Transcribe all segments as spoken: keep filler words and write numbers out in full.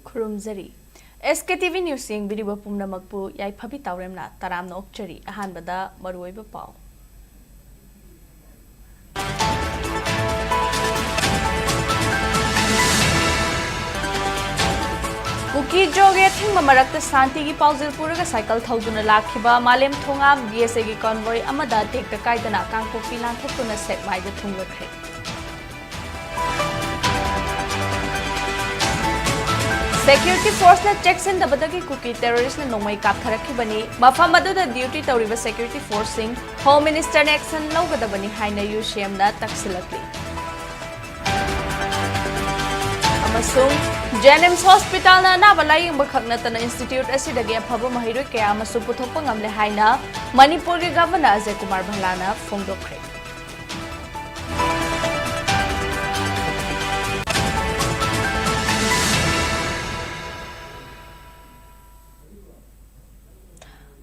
ꯈꯨꯔꯨꯝꯖꯔꯤ꯫ ꯑꯦꯁ ꯀꯦ T V news ꯌꯦꯡꯕꯤꯔꯤꯕ ꯄꯨꯝꯅꯃꯛꯄꯨ ꯌꯥꯏꯐꯕꯤ ꯇꯥꯎꯔꯦꯝꯅ ꯇꯔꯥꯝꯅ ꯑꯣꯛꯆꯔꯤ꯫ ꯑꯍꯥꯟꯕꯗ ꯃꯔꯨꯑꯣꯏꯕ ꯄꯥꯎ꯫ ꯀꯨꯀꯤ ꯖꯣꯒꯤ ꯑꯊꯤꯡꯕ ꯃꯔꯛꯇ ꯁꯥꯟꯇꯤꯒꯤ ꯄꯥꯎꯖꯦꯜ ꯄꯨꯔꯒ ꯁꯥꯏꯀꯜ ꯊꯧꯗꯨꯅ ꯂꯥꯛꯈꯤꯕ ꯃꯥꯂꯦꯝ ꯊꯣꯉꯥꯝ ꯕꯤ ꯑꯦꯁ ꯑꯦꯒꯤ ꯀꯣꯟꯚꯣꯏ ꯑꯃꯗ ꯇꯦꯛꯇ ꯀꯥꯏꯗꯅ ꯀꯥꯡꯄꯣꯛꯄꯤ ꯂꯥꯟꯊꯣꯛꯇꯨꯅ ꯁꯦꯛꯃꯥꯏꯗ ꯊꯨꯡꯂꯈ꯭ꯔꯦ꯫ ꯁꯦꯀ꯭ꯌꯨꯔꯤꯇꯤ ꯐꯣꯔꯁꯅ ꯆꯦꯛꯁꯤꯟꯗꯕꯗꯒꯤ ꯀꯨꯀꯤ ꯇꯦꯔꯣꯔꯤꯁꯅ ꯅꯣꯡꯃꯩ ꯀꯥꯞꯊꯔꯛꯈꯤꯕꯅꯤ꯫ ꯃꯐꯝ ꯑꯗꯨꯗ ꯗ꯭ꯌꯨꯇꯤ ꯇꯧꯔꯤꯕ ꯁꯦꯀ꯭ꯌꯨꯔꯤꯇꯤ ꯐꯣꯔꯁꯁꯤꯡ ꯍꯣꯝ ꯃꯤꯅꯤꯁꯇꯔꯅ ꯑꯦꯛꯁꯟ ꯂꯧꯒꯗꯕꯅꯤ ꯍꯥꯏꯅ ꯌꯨ ꯁꯤ ꯑꯦꯝꯅ ꯇꯛꯁꯤꯜꯂꯛꯂꯤ꯫ ꯑꯃꯁꯨꯡ ꯖꯦꯅꯤꯝꯁ ꯍꯣꯁꯄꯤꯇꯥꯜꯅ ꯑꯅꯥꯕ ꯂꯥꯌꯦꯡꯕ ꯈꯛ ꯅꯠꯇꯅ ꯏꯟꯁꯇꯤꯇ꯭ꯌꯨꯠ ꯑꯁꯤꯗꯒꯤ ꯑꯐꯕ ꯃꯍꯩꯔꯣꯏ ꯀꯌꯥ ꯑꯃꯁꯨ ꯄꯨꯊꯣꯛꯄ ꯉꯝꯂꯦ ꯍꯥꯏꯅ ꯃꯅꯤꯄꯨꯔꯒꯤ ꯒꯚꯔꯅꯔ ꯑꯖꯌ ꯀꯨꯃꯥꯔ ꯚꯜꯂꯥꯅ ꯐꯣꯡꯗꯣꯛꯈ꯭ꯔꯦ꯫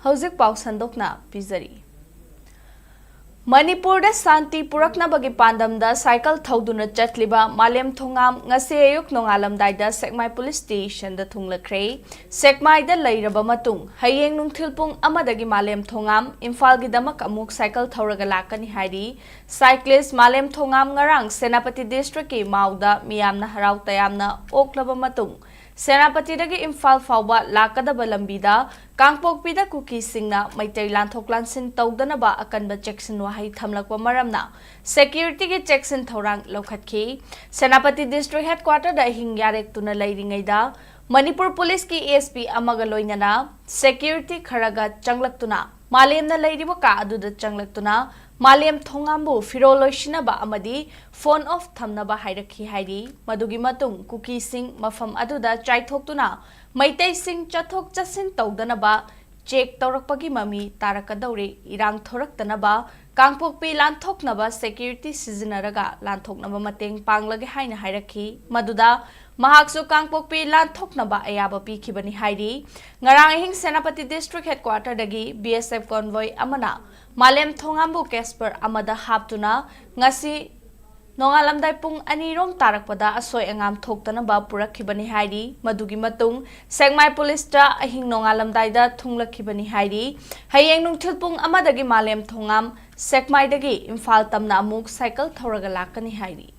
ꯍꯧꯖꯤꯛ ꯄꯥꯎ ꯁꯟꯗꯣꯛꯅ ꯄꯤꯖꯔꯤ꯫ ꯃꯅꯤꯄꯨꯔꯗ ꯁꯥꯟꯇꯤ ꯄꯨꯔꯛꯅꯕꯒꯤ ꯄꯥꯟꯗꯝꯗ ꯁꯥꯏꯀꯜ ꯊꯧꯗꯨꯅ ꯆꯠꯂꯤꯕ ꯃꯥꯂꯦꯝ ꯊꯣꯉꯥꯝ ꯉꯁꯤ ꯑꯌꯨꯛ ꯅꯣꯡꯉꯥꯜꯂꯝꯗꯥꯏꯗ ꯁꯦꯛꯃꯥꯏ ꯄꯨꯂꯤꯁ ꯁ꯭ꯇꯦꯁꯟꯗ ꯊꯨꯡꯂꯈ꯭ꯔꯦ꯫ ꯁꯦꯛꯃꯥꯏꯗ ꯂꯩꯔꯕ ꯃꯇꯨꯡ ꯍꯌꯦꯡ ꯅꯨꯡꯊꯤꯜ ꯄꯨꯡ ꯑꯃꯗꯒꯤ ꯃꯥꯂꯦꯝ ꯊꯣꯉꯥꯝ ꯏꯝꯐꯥꯜꯒꯤꯗꯃꯛ ꯑꯃꯨꯛ ꯁꯥꯏꯀꯜ ꯊꯧꯔꯒ ꯂꯥꯛꯀꯅꯤ ꯍꯥꯏꯔꯤ꯫ ꯁꯥꯏꯀ꯭ꯂꯤꯁ ꯃꯥꯂꯦꯝ ꯊꯣꯉꯥꯝ ꯉꯔꯥꯡ ꯁꯦꯅꯥꯄꯇꯤ ꯗꯤꯁꯇ꯭ꯔꯤꯛꯀꯤ ꯃꯥꯎꯗ ꯃꯤꯌꯥꯝꯅ ꯍꯔꯥꯎ ꯇꯌꯥꯝꯅ ꯑꯣꯛꯂꯕ ꯃꯇꯨꯡ ꯁꯦꯅꯥꯄꯇꯤꯗꯒꯤ ꯏꯝꯐꯥꯜ ꯐꯥꯎꯕ ꯂꯥꯛꯀꯗꯕ ꯂꯝꯕꯤꯗ ꯀꯥꯡꯄꯣꯛꯄꯤꯗ ꯀꯨꯀꯤꯁꯤꯡꯅ ꯃꯩꯇꯩ ꯂꯥꯟꯊꯣꯛ ꯂꯥꯟꯁꯤꯟ ꯇꯧꯗꯅꯕ ꯑꯀꯟꯕ ꯆꯦꯛꯁꯤꯟ ꯋꯥꯍꯩ ꯊꯝꯂꯛꯄ ꯃꯔꯝꯅ ꯁꯦꯀ꯭ꯌꯨꯔꯤꯇꯤꯒꯤ ꯆꯦꯛꯁꯤꯟ ꯊꯧꯔꯥꯡ ꯂꯧꯈꯠꯈꯤ꯫ ꯁꯦꯅꯥꯄꯇꯤ ꯗꯤꯁꯇ꯭ꯔꯤꯛ ꯍꯦꯗꯀ꯭ꯋꯥꯇꯔꯗ ꯑꯍꯤꯡ ꯌꯥꯔꯦꯛꯇꯨꯅ ꯂꯩꯔꯤꯉꯩꯗ ꯃꯅꯤꯄꯨꯔ ꯄꯨꯂꯤꯁꯀꯤ ꯑꯦꯁ ꯄꯤ ꯑꯃꯒ ꯂꯣꯏꯅꯅ ꯁꯦꯀ꯭ꯌꯨꯔꯤꯇꯤ ꯈꯔꯒ ꯆꯪꯂꯛꯇꯨꯅ ꯃꯥꯂꯦꯝꯅ ꯂꯩꯔꯤꯕ ꯀꯥ ꯑꯗꯨꯗ ꯆꯪꯂꯛꯇꯨꯅ ꯃꯥꯂꯦꯝ ꯊꯣꯉꯥꯝꯕꯨ ꯐꯤꯔꯣꯜ ꯂꯣꯏꯁꯤꯟꯅꯕ ꯑꯃꯗꯤ ꯐꯣꯟ ꯑꯣꯐ ꯊꯝꯅꯕ ꯍꯥꯏꯔꯛꯈꯤ ꯍꯥꯏꯔꯤ꯫ ꯃꯗꯨꯒꯤ ꯃꯇꯨꯡ ꯀꯨꯀꯤꯁꯤꯡ ꯃꯐꯝ ꯑꯗꯨꯗ ꯆꯥꯏꯊꯣꯛꯇꯨꯅ ꯃꯩꯇꯩꯁꯤꯡ ꯆꯠꯊꯣꯛ ꯆꯠꯁꯤꯟ ꯇꯧꯗꯅꯕ ꯆꯦꯛ ꯇꯧꯔꯛꯄꯒꯤ ꯃꯃꯤ ꯇꯥꯔꯛꯀꯗꯧꯔꯦ꯫ ꯏꯔꯥꯡ ꯊꯣꯔꯛꯇꯅꯕ ꯀꯥꯡꯄꯣꯛꯄꯤ ꯂꯥꯟꯊꯣꯛꯅꯕ ꯁꯦꯀ꯭ꯌꯨꯔꯤꯇꯤ ꯁꯤꯖꯤꯟꯅꯔꯒ ꯂꯥꯟꯊꯣꯛꯅꯕ ꯃꯇꯦꯡ ꯄꯥꯡꯂꯒꯦ ꯍꯥꯏꯅ ꯍꯥꯏꯔꯛꯈꯤ꯫ ꯃꯗꯨꯗ ꯃꯍꯥꯛꯁꯨ ꯀꯥꯡꯄꯣꯛꯄꯤ ꯂꯥꯟꯊꯣꯛꯅꯕ ꯑꯌꯥꯕ ꯄꯤꯈꯤꯕꯅꯤ ꯍꯥꯏꯔꯤ꯫ ꯉꯔꯥꯡ ꯑꯍꯤꯡ ꯁꯦꯅꯥꯄꯇꯤ ꯗꯤꯁꯇ꯭ꯔꯤꯛ ꯍꯦꯗꯀ꯭ꯋꯥꯇꯔꯗꯒꯤ ꯕꯤ ꯑꯦꯁ ꯑꯦꯐ ꯀꯣꯟꯚꯣꯏ ꯑꯃꯅ ꯃꯥꯂꯦꯝ ꯊꯣꯉꯥꯝꯕꯨ ꯀꯦꯁꯄꯔ ꯑꯃꯗ ꯍꯥꯞꯇꯨꯅ ꯉꯁꯤ ꯅꯣꯡꯉꯥꯜꯂꯝꯗꯥꯏ ꯄꯨꯡ ꯑꯅꯤꯔꯣꯝ ꯇꯥꯔꯛꯄꯗ ꯑꯁꯣꯏ ꯑꯉꯥꯝ ꯊꯣꯛꯇꯅꯕ ꯄꯨꯔꯛꯈꯤꯕꯅꯤ ꯍꯥꯏꯔꯤ꯫ ꯃꯗꯨꯒꯤ ꯃꯇꯨꯡ ꯁꯦꯛꯃꯥꯏ ꯄꯨꯂꯤꯁꯇ ꯑꯍꯤꯡ ꯅꯣꯡꯉꯥꯜꯂꯝꯗꯥꯏꯗ ꯊꯨꯡꯂꯛꯈꯤꯕꯅꯤ ꯍꯥꯏꯔꯤ꯫ ꯍꯌꯦꯡ ꯅꯨꯡꯊꯤꯜ ꯄꯨꯡ ꯑꯃꯗꯒꯤ ꯃꯥꯂꯦꯝ ꯊꯣꯉꯥꯝ ꯁꯦꯛꯃꯥꯏꯗꯒꯤ ꯏꯝꯐꯥꯜ ꯇꯝꯅ ꯑꯃꯨꯛ ꯁꯥꯏꯀꯜ ꯊꯧꯔꯒ ꯂꯥꯛꯀꯅꯤ ꯍꯥꯏꯔꯤ꯫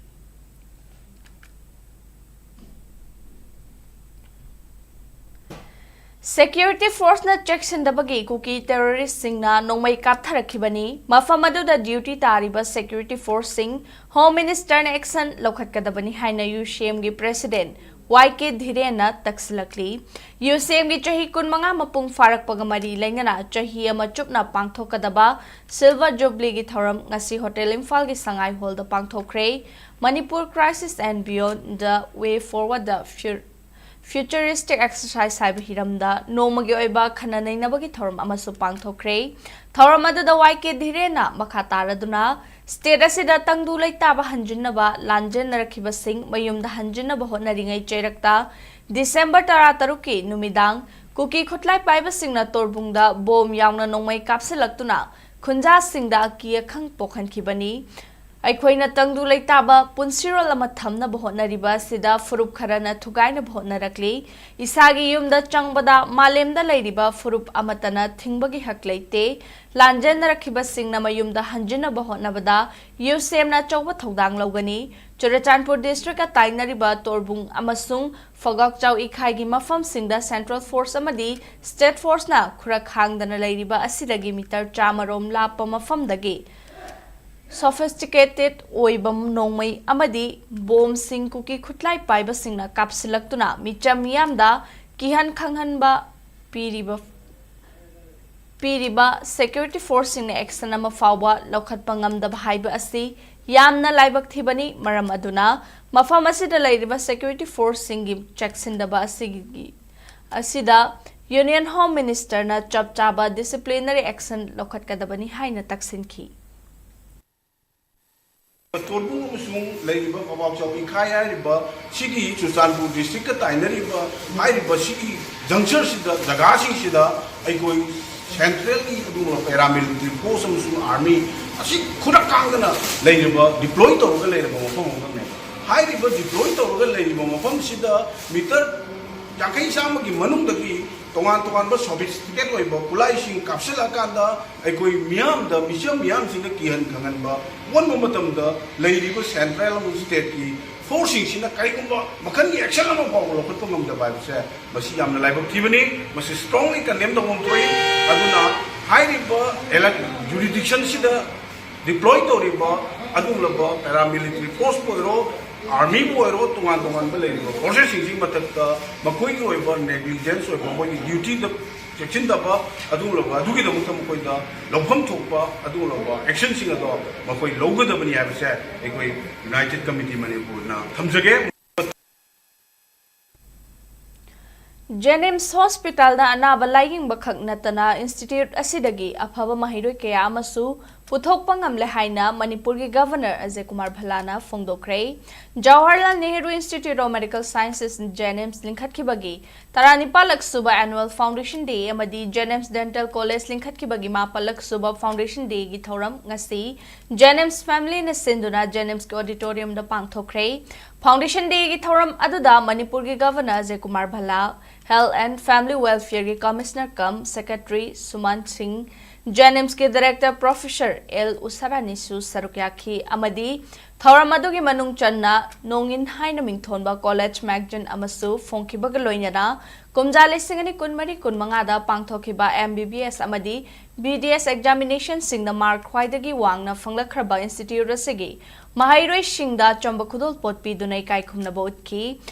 ꯁꯦꯀ꯭ꯌꯨꯔꯤꯇꯤ ꯐꯣꯔꯁꯅ ꯆꯦꯛꯁꯤꯟꯗꯕꯒꯤ ꯀꯨꯀꯤ ꯇꯦꯔꯣꯔꯤꯁꯁꯤꯡꯅ ꯅꯣꯡꯃꯩ ꯀꯥꯞꯊꯔꯛꯈꯤꯕꯅꯤ꯫ ꯃꯐꯝ ꯑꯗꯨꯗ ꯗ꯭ꯌꯨꯇꯤ ꯇꯥꯔꯤꯕ ꯁꯦꯀ꯭ꯌꯨꯔꯤꯇꯤ ꯐꯣꯔꯁꯁꯤꯡ ꯍꯣꯝ ꯃꯤꯅꯤꯁꯇꯔꯅ ꯑꯦꯛꯁꯟ ꯂꯧꯈꯠꯀꯗꯕꯅꯤ ꯍꯥꯏꯅ ꯌꯨ ꯁꯤ ꯑꯦꯝꯒꯤ ꯄ꯭ꯔꯦꯁꯤꯗꯦꯟ ꯋꯥꯏ ꯀꯦ ꯙꯤꯔꯦꯟꯅ ꯇꯛꯁꯤꯜꯂꯛꯂꯤ꯫ ꯌꯨ ꯁꯤ ꯑꯦꯝꯒꯤ ꯆꯍꯤ ꯀꯨꯟꯃꯉꯥ ꯃꯄꯨꯡ ꯐꯥꯔꯛꯄꯒ ꯃꯔꯤ ꯂꯩꯅꯅ ꯆꯍꯤ ꯑꯃ ꯆꯨꯞꯅ ꯄꯥꯡꯊꯣꯛꯀꯗꯕ ꯁꯤꯜꯚꯔ ꯖꯨꯕ꯭ꯂꯤꯒꯤ ꯊꯧꯔꯝ ꯉꯁꯤ ꯍꯣꯇꯦꯜ ꯏꯝꯐꯥꯜꯒꯤ ꯁꯉꯥꯏ ꯍꯣꯜꯗ ꯄꯥꯡꯊꯣꯛꯈ꯭ꯔꯦ꯫ Manipur Crisis and Beyond: The Way Forward, The Fu- Futuristic Exercise ꯍꯥꯏꯕ ꯍꯤꯔꯝꯗ ꯅꯣꯡꯃꯒꯤ ꯑꯣꯏꯕ ꯈꯟꯅ ꯅꯩꯅꯕꯒꯤ ꯊꯧꯔꯝ ꯑꯃꯁꯨ ꯄꯥꯡꯊꯣꯛꯈ꯭ꯔꯦ꯫ ꯊꯧꯔꯝ ꯑꯗꯨꯗ ꯋꯥꯏ ꯀꯦ ꯙꯤꯔꯦꯟꯅ ꯃꯈꯥ ꯇꯥꯔꯗꯨꯅ ꯁ꯭ꯇꯦꯠ ꯑꯁꯤꯗ ꯇꯪꯗꯨ ꯂꯩꯇꯥꯕ ꯍꯟꯖꯤꯟꯅꯕ ꯂꯥꯟꯖꯦꯟꯅꯔꯛꯈꯤꯕꯁꯤꯡ ꯃꯌꯨꯝꯗ ꯍꯟꯖꯤꯟꯅꯕ ꯍꯣꯠꯅꯔꯤꯉꯩ ꯆꯩꯔꯛꯇ ꯗꯤꯁꯦꯝꯕꯔ ꯇꯔꯥꯇꯔꯨꯛꯀꯤ ꯅꯨꯃꯤꯗꯥꯡ ꯀꯨꯀꯤ ꯈꯨꯠꯂꯥꯏ ꯄꯥꯏꯕꯁꯤꯡꯅ ꯇꯣꯔꯕꯨꯡꯗ ꯕꯣꯝ ꯌꯥꯎꯅ ꯅꯣꯡꯃꯩ ꯀꯥꯞꯁꯤꯜꯂꯛꯇꯨꯅ ꯈꯨꯟꯖꯥꯁꯤꯡꯗ ꯑꯀꯤ ꯑꯈꯪ ꯄꯣꯛꯍꯟꯈꯤꯕꯅꯤ꯫ ꯑꯩꯈꯣꯏꯅ ꯇꯪꯗꯨ ꯂꯩꯇꯥꯕ ꯄꯨꯟꯁꯤꯔꯣꯜ ꯑꯃ ꯊꯝꯅꯕ ꯍꯣꯠꯅꯔꯤꯕ ꯑꯁꯤꯗ ꯐꯨꯔꯨꯞ ꯈꯔꯅ ꯊꯨꯒꯥꯏꯅꯕ ꯍꯣꯠꯅꯔꯛꯂꯤ꯫ ꯏꯁꯥꯒꯤ ꯌꯨꯝꯗ ꯆꯪꯕꯗ ꯃꯥꯂꯦꯝꯗ ꯂꯩꯔꯤꯕ ꯐꯨꯔꯨꯞ ꯑꯃꯠꯇꯅ ꯊꯤꯡꯕꯒꯤ ꯍꯛ ꯂꯩꯇꯦ꯫ ꯂꯥꯟꯖꯦꯟꯅꯔꯛꯈꯤꯕꯁꯤꯡꯅ ꯃꯌꯨꯝꯗ ꯍꯟꯖꯤꯟꯅꯕ ꯍꯣꯠꯅꯕꯗ ꯌꯨ ꯁꯤ ꯑꯦꯝꯅ ꯑꯆꯧꯕ ꯊꯧꯗꯥꯡ ꯂꯧꯒꯅꯤ꯫ ꯆꯨꯔꯆꯥꯟꯄꯨꯔ ꯗꯤꯁꯇ꯭ꯔꯤꯛꯀ ꯇꯥꯏꯅꯔꯤꯕ ꯇꯣꯔꯕꯨꯡ ꯑꯃꯁꯨꯡ ꯐꯒꯥꯛꯆꯥꯎ ꯏꯈꯥꯏꯒꯤ ꯃꯐꯝꯁꯤꯡꯗ ꯁꯦꯟꯇ꯭ꯔꯦꯜ ꯐꯣꯔꯁ ꯑꯃꯗꯤ ꯁ꯭ꯇꯦꯠ ꯐꯣꯔꯁꯅ ꯈꯨꯔꯛ ꯍꯥꯡꯗꯅ ꯂꯩꯔꯤꯕ ꯑꯁꯤꯗꯒꯤ ꯃꯤꯇꯔ ꯆꯥꯝꯃꯔꯣꯝ ꯂꯥꯞꯄ ꯃꯐꯝꯗꯒꯤ ꯁꯣꯐꯤꯁꯇꯤꯀꯦꯇꯦꯗ ꯑꯣꯏꯕ ꯅꯣꯡꯃꯩ ꯑꯃꯗꯤ ꯕꯣꯝꯁꯤꯡ ꯀꯨꯀꯤ ꯈꯨꯠꯂꯥꯏ ꯄꯥꯏꯕꯁꯤꯡꯅ ꯀꯥꯞꯁꯤꯜꯂꯛꯇꯨꯅ ꯃꯤꯆꯝ ꯃꯤꯌꯥꯝꯗ ꯀꯤꯍꯟ ꯈꯪꯍꯟꯕ ꯄꯤꯔꯤꯕ ꯄꯤꯔꯤꯕ ꯁꯦꯀ꯭ꯌꯨꯔꯤꯇꯤ ꯐꯣꯔꯁꯁꯤꯡꯅ ꯑꯦꯛꯁꯟ ꯑꯃ ꯐꯥꯎꯕ ꯂꯧꯈꯠꯄ ꯉꯝꯗꯕ ꯍꯥꯏꯕ ꯑꯁꯤ ꯌꯥꯝꯅ ꯂꯥꯏꯕꯛ ꯊꯤꯕꯅꯤ꯫ ꯃꯔꯝ ꯑꯗꯨꯅ ꯃꯐꯝ ꯑꯁꯤꯗ ꯂꯩꯔꯤꯕ ꯁꯦꯀ꯭ꯌꯨꯔꯤꯇꯤ ꯐꯣꯔꯁꯁꯤꯡꯒꯤ ꯆꯦꯛꯁꯤꯟꯗꯕ ꯑꯁꯤꯒꯤ ꯑꯁꯤꯗ ꯌꯨꯅꯤꯌꯟ ꯍꯣꯝ ꯃꯤꯅꯤꯁꯇꯔꯅ ꯆꯞ ꯆꯥꯕ ꯗꯤꯁꯤꯄ꯭ꯂꯤꯅꯔꯤ ꯑꯦꯛꯁꯟ ꯂꯧꯈꯠꯀꯗꯕꯅꯤ ꯍꯥꯏꯅ ꯇꯛꯁꯤꯟꯈꯤ꯫ ꯇꯣꯔꯕꯨꯡ ꯑꯃꯁꯨꯡ ꯂꯩꯔꯤꯕ ꯐꯧꯕꯥꯛꯆꯥꯎ ꯏꯈꯥꯏ ꯍꯥꯏꯔꯤꯕ ꯁꯤꯒꯤ ꯆꯨꯔꯆꯥꯟꯄꯨꯔ ꯗꯤꯁꯇ꯭ꯔꯤꯛꯀ ꯇꯥꯏꯅꯔꯤꯕ ꯍꯥꯏꯔꯤꯕ ꯁꯤꯒꯤ ꯖꯪꯁꯔꯁꯤꯗ, ꯖꯒꯥꯁꯤꯡꯁꯤꯗ ꯑꯩꯈꯣꯏ ꯁꯦꯟꯇ꯭ꯔꯦꯜꯒꯤ ꯑꯗꯨꯒꯨꯝꯂꯕ ꯄꯦꯔꯥꯃꯤꯂꯤꯇꯔꯤ ꯐꯣꯔꯁ ꯑꯃꯁꯨꯡ ꯑꯥꯔꯃꯤ ꯑꯁꯤ ꯈꯨꯗꯛ ꯀꯥꯡꯗꯅ ꯂꯩꯔꯤꯕ, ꯗꯤꯄ꯭ꯂꯣꯏ ꯇꯧꯔꯒ ꯂꯩꯔꯕ ꯃꯐꯝ ꯑꯃꯈꯛꯅꯦꯕ꯫ ꯍꯥꯏꯔꯤꯕ ꯗꯤꯄ꯭ꯂꯣꯏ ꯇꯧꯔꯒ ꯂꯩꯔꯤꯕ ꯃꯐꯝꯁꯤꯗ ꯃꯤꯇꯔ ꯌꯥꯡꯈꯩ ꯆꯥꯝꯃꯒꯤ ꯃꯅꯨꯡꯗꯒꯤ ꯇꯣꯉꯥꯟ ꯇꯣꯉꯥꯟꯕ ꯁꯣꯐꯤꯁꯇꯤꯀꯦꯠ ꯑꯣꯏꯕ ꯈꯨꯠꯂꯥꯏꯁꯤꯡ ꯀꯥꯞꯁꯤꯜꯂꯛꯑꯀꯥꯟꯗ ꯑꯩꯈꯣꯏ ꯃꯤꯌꯥꯝꯗ, ꯃꯤꯆꯝ ꯃꯤꯌꯥꯝꯁꯤꯡꯗ ꯀꯤꯍꯟ ꯈꯪꯍꯟꯕ ꯑꯣꯟꯕ ꯃꯇꯝꯗ ꯂꯩꯔꯤꯕ ꯁꯦꯟꯇ꯭ꯔꯦꯜ ꯑꯃꯁꯨꯡ ꯁ꯭ꯇꯦꯠꯀꯤ ꯐꯣꯔꯁꯁꯤꯡꯁꯤꯅ ꯀꯔꯤꯒꯨꯝꯕ ꯃꯈꯜꯒꯤ ꯑꯦꯛꯁꯟ ꯑꯃ ꯐꯥꯎꯕ ꯂꯧꯈꯠꯄ ꯉꯝꯗꯕ ꯍꯥꯏꯕꯁꯦ ꯃꯁꯤ ꯌꯥꯝꯅ ꯂꯥꯏꯕꯛ ꯊꯤꯕꯅꯤ꯫ ꯃꯁꯤ ꯁ꯭ꯇꯔꯣꯡꯂꯤ ꯀꯟꯗꯦꯝ ꯇꯧꯐꯝ ꯊꯣꯛꯏ꯫ ꯑꯗꯨꯅ ꯍꯥꯏꯔꯤꯕ ꯑꯦꯂꯦꯛ-, ꯖꯨꯔꯤꯗꯤꯛꯁꯟꯁꯤꯗ ꯗꯤꯄ꯭ꯂꯣꯏ ꯇꯧꯔꯤꯕ ꯑꯗꯨꯒꯨꯝꯂꯕ ꯄꯦꯔꯥꯃꯤꯂꯤꯇꯔꯤ ꯐꯣꯔꯁꯄꯨ ꯑꯣꯏꯔꯣ, ꯑꯥꯔꯃꯤꯕꯨ ꯑꯣꯏꯔꯣ, ꯇꯣꯉꯥꯟ ꯇꯣꯉꯥꯟꯕ ꯂꯩꯔꯤꯕ ꯐꯣꯔꯁꯦꯁꯁꯤꯡꯁꯤꯒꯤ ꯃꯊꯛꯇ ꯃꯈꯣꯏꯒꯤ ꯑꯣꯏꯕ ꯅꯦꯒ꯭ꯂꯤꯖꯦꯟꯁ ꯑꯣꯏꯕ, ꯃꯈꯣꯏꯒꯤ ꯗ꯭ꯌꯨꯇꯤꯗ ꯆꯦꯛꯁꯤꯟꯗꯕ ꯑꯗꯨꯒꯨꯝꯂꯕ, ꯑꯗꯨꯒꯤꯗꯃꯛꯇ ꯃꯈꯣꯏꯗ ꯂꯧꯐꯝ ꯊꯣꯛꯄ ꯑꯗꯨꯒꯨꯝꯂꯕ ꯑꯦꯛꯁꯟꯁꯤꯡ ꯑꯗꯣ ꯃꯈꯣꯏ ꯂꯧꯒꯗꯕꯅꯤ ꯍꯥꯏꯕꯁꯦ ꯑꯩꯈꯣꯏ ꯌꯨꯅꯥꯏꯇꯦꯗ ꯀꯃꯤꯇꯤ ꯃꯅꯤꯄꯨꯔꯅ ꯊꯝꯖꯒꯦ꯫ ꯖꯦꯅꯤꯝꯁ ꯍꯣꯁꯄꯤꯇꯥꯜꯗ ꯑꯅꯥꯕ ꯂꯥꯌꯦꯡꯕ ꯈꯛ ꯅꯠꯇꯅ ꯏꯟꯁꯇꯤꯇ꯭ꯌꯨꯠ ꯑꯁꯤꯗꯒꯤ ꯑꯐꯕ ꯃꯍꯩꯔꯣꯏ ꯀꯌꯥ ꯑꯃꯁꯨ ꯄꯨꯊꯣꯛꯄ ꯉꯝꯂꯦ ꯍꯥꯏꯅ ꯃꯅꯤꯄꯨꯔꯒꯤ ꯒꯚꯔꯅꯔ ꯑꯖꯌ ꯀꯨꯃꯥꯔ ꯚꯜꯂꯥꯅ ꯐꯣꯡꯗꯣꯛꯈ꯭ꯔꯦ꯫ Jawaharlal Nehru institute of medical sciences, JNIMS ꯂꯤꯡꯈꯠꯈꯤꯕꯒꯤ ꯇꯔꯥꯅꯤꯄꯥꯜꯂꯛ ꯁꯨꯕ ꯑꯦꯅꯨꯋꯦꯜ ꯐꯥꯎꯟꯗꯦꯁꯟ ꯗꯦ ꯑꯃꯗꯤ ꯖꯦꯅꯤꯝꯁ ꯗꯦꯟꯇꯦꯜ ꯀꯣꯂꯦꯖ ꯂꯤꯡꯈꯠꯈꯤꯕꯒꯤ ꯃꯥꯄꯜꯂꯛ ꯁꯨꯕ ꯐꯥꯎꯟꯗꯦꯁꯟ ꯗꯦꯒꯤ ꯊꯧꯔꯝ ꯉꯁꯤ ꯖꯦꯅꯤꯝꯁ ꯐꯦꯃꯤꯂꯤꯅ ꯁꯤꯟꯗꯨꯅ ꯖꯦꯅꯤꯝꯁꯀꯤ ꯑꯣꯗꯤꯇꯣꯔꯤꯌꯝꯗ ꯄꯥꯡꯊꯣꯛꯈ꯭ꯔꯦ꯫ ꯐꯥꯎꯟꯗꯦꯁꯟ ꯗꯦꯒꯤ ꯊꯧꯔꯝ ꯑꯗꯨꯗ ꯃꯅꯤꯄꯨꯔꯒꯤ governor Ajay Kumar Bhalla, health and family ꯋꯦꯜꯐꯤꯌꯔꯒꯤ commissioner cum secretary Suman Singh, ꯖꯦꯅꯤꯝꯁꯀꯤ ꯗꯥꯏꯔꯦꯛꯇꯔ ꯄ꯭ꯔꯣꯐꯦꯁꯔ ꯑꯦꯜ ꯎꯁꯥꯔꯥꯅꯤꯁꯨ ꯁꯔꯨꯛ ꯌꯥꯈꯤ ꯑꯃꯗꯤ ꯊꯧꯔꯝ ꯑꯗꯨꯒꯤ ꯃꯅꯨꯡ ꯆꯟꯅ ꯅꯣꯡꯏꯟ ꯍꯥꯏꯅ ꯃꯤꯡꯊꯣꯟꯕ ꯀꯣꯂꯦꯖ ꯃꯦꯒꯥꯖꯤꯟ ꯑꯃꯁꯨ ꯐꯣꯡꯈꯤꯕꯒ ꯂꯣꯏꯅꯅ ꯀꯨꯝꯖꯥ ꯂꯤꯁꯤꯡ ꯑꯅꯤ ꯀꯨꯟꯃꯔꯤ ꯀꯨꯟꯃꯉꯥꯗ ꯄꯥꯡꯊꯣꯛꯈꯤꯕ ꯑꯦꯝ ꯕꯤ ꯕꯤ ꯑꯦꯁ ꯑꯃꯗꯤ ꯕꯤ ꯗꯤ ꯑꯦꯁ ꯑꯦꯛꯖꯥꯃꯤꯅꯦꯁꯟꯁꯤꯡꯗ ꯃꯥꯔꯛ ꯈ꯭ꯋꯥꯏꯗꯒꯤ ꯋꯥꯡꯅ ꯐꯪꯂꯛꯈ꯭ꯔꯕ ꯏꯟꯁꯇꯤꯇ꯭ꯌꯨꯠ ꯑꯁꯤꯒꯤ ꯃꯍꯩꯔꯣꯏꯁꯤꯡꯗ ꯑꯆꯝꯕ ꯈꯨꯗꯣꯜꯄꯣꯠ ꯄꯤꯗꯨꯅ ꯏꯀꯥꯏ ꯈꯨꯝꯅꯕ ꯎꯠꯈꯤ꯫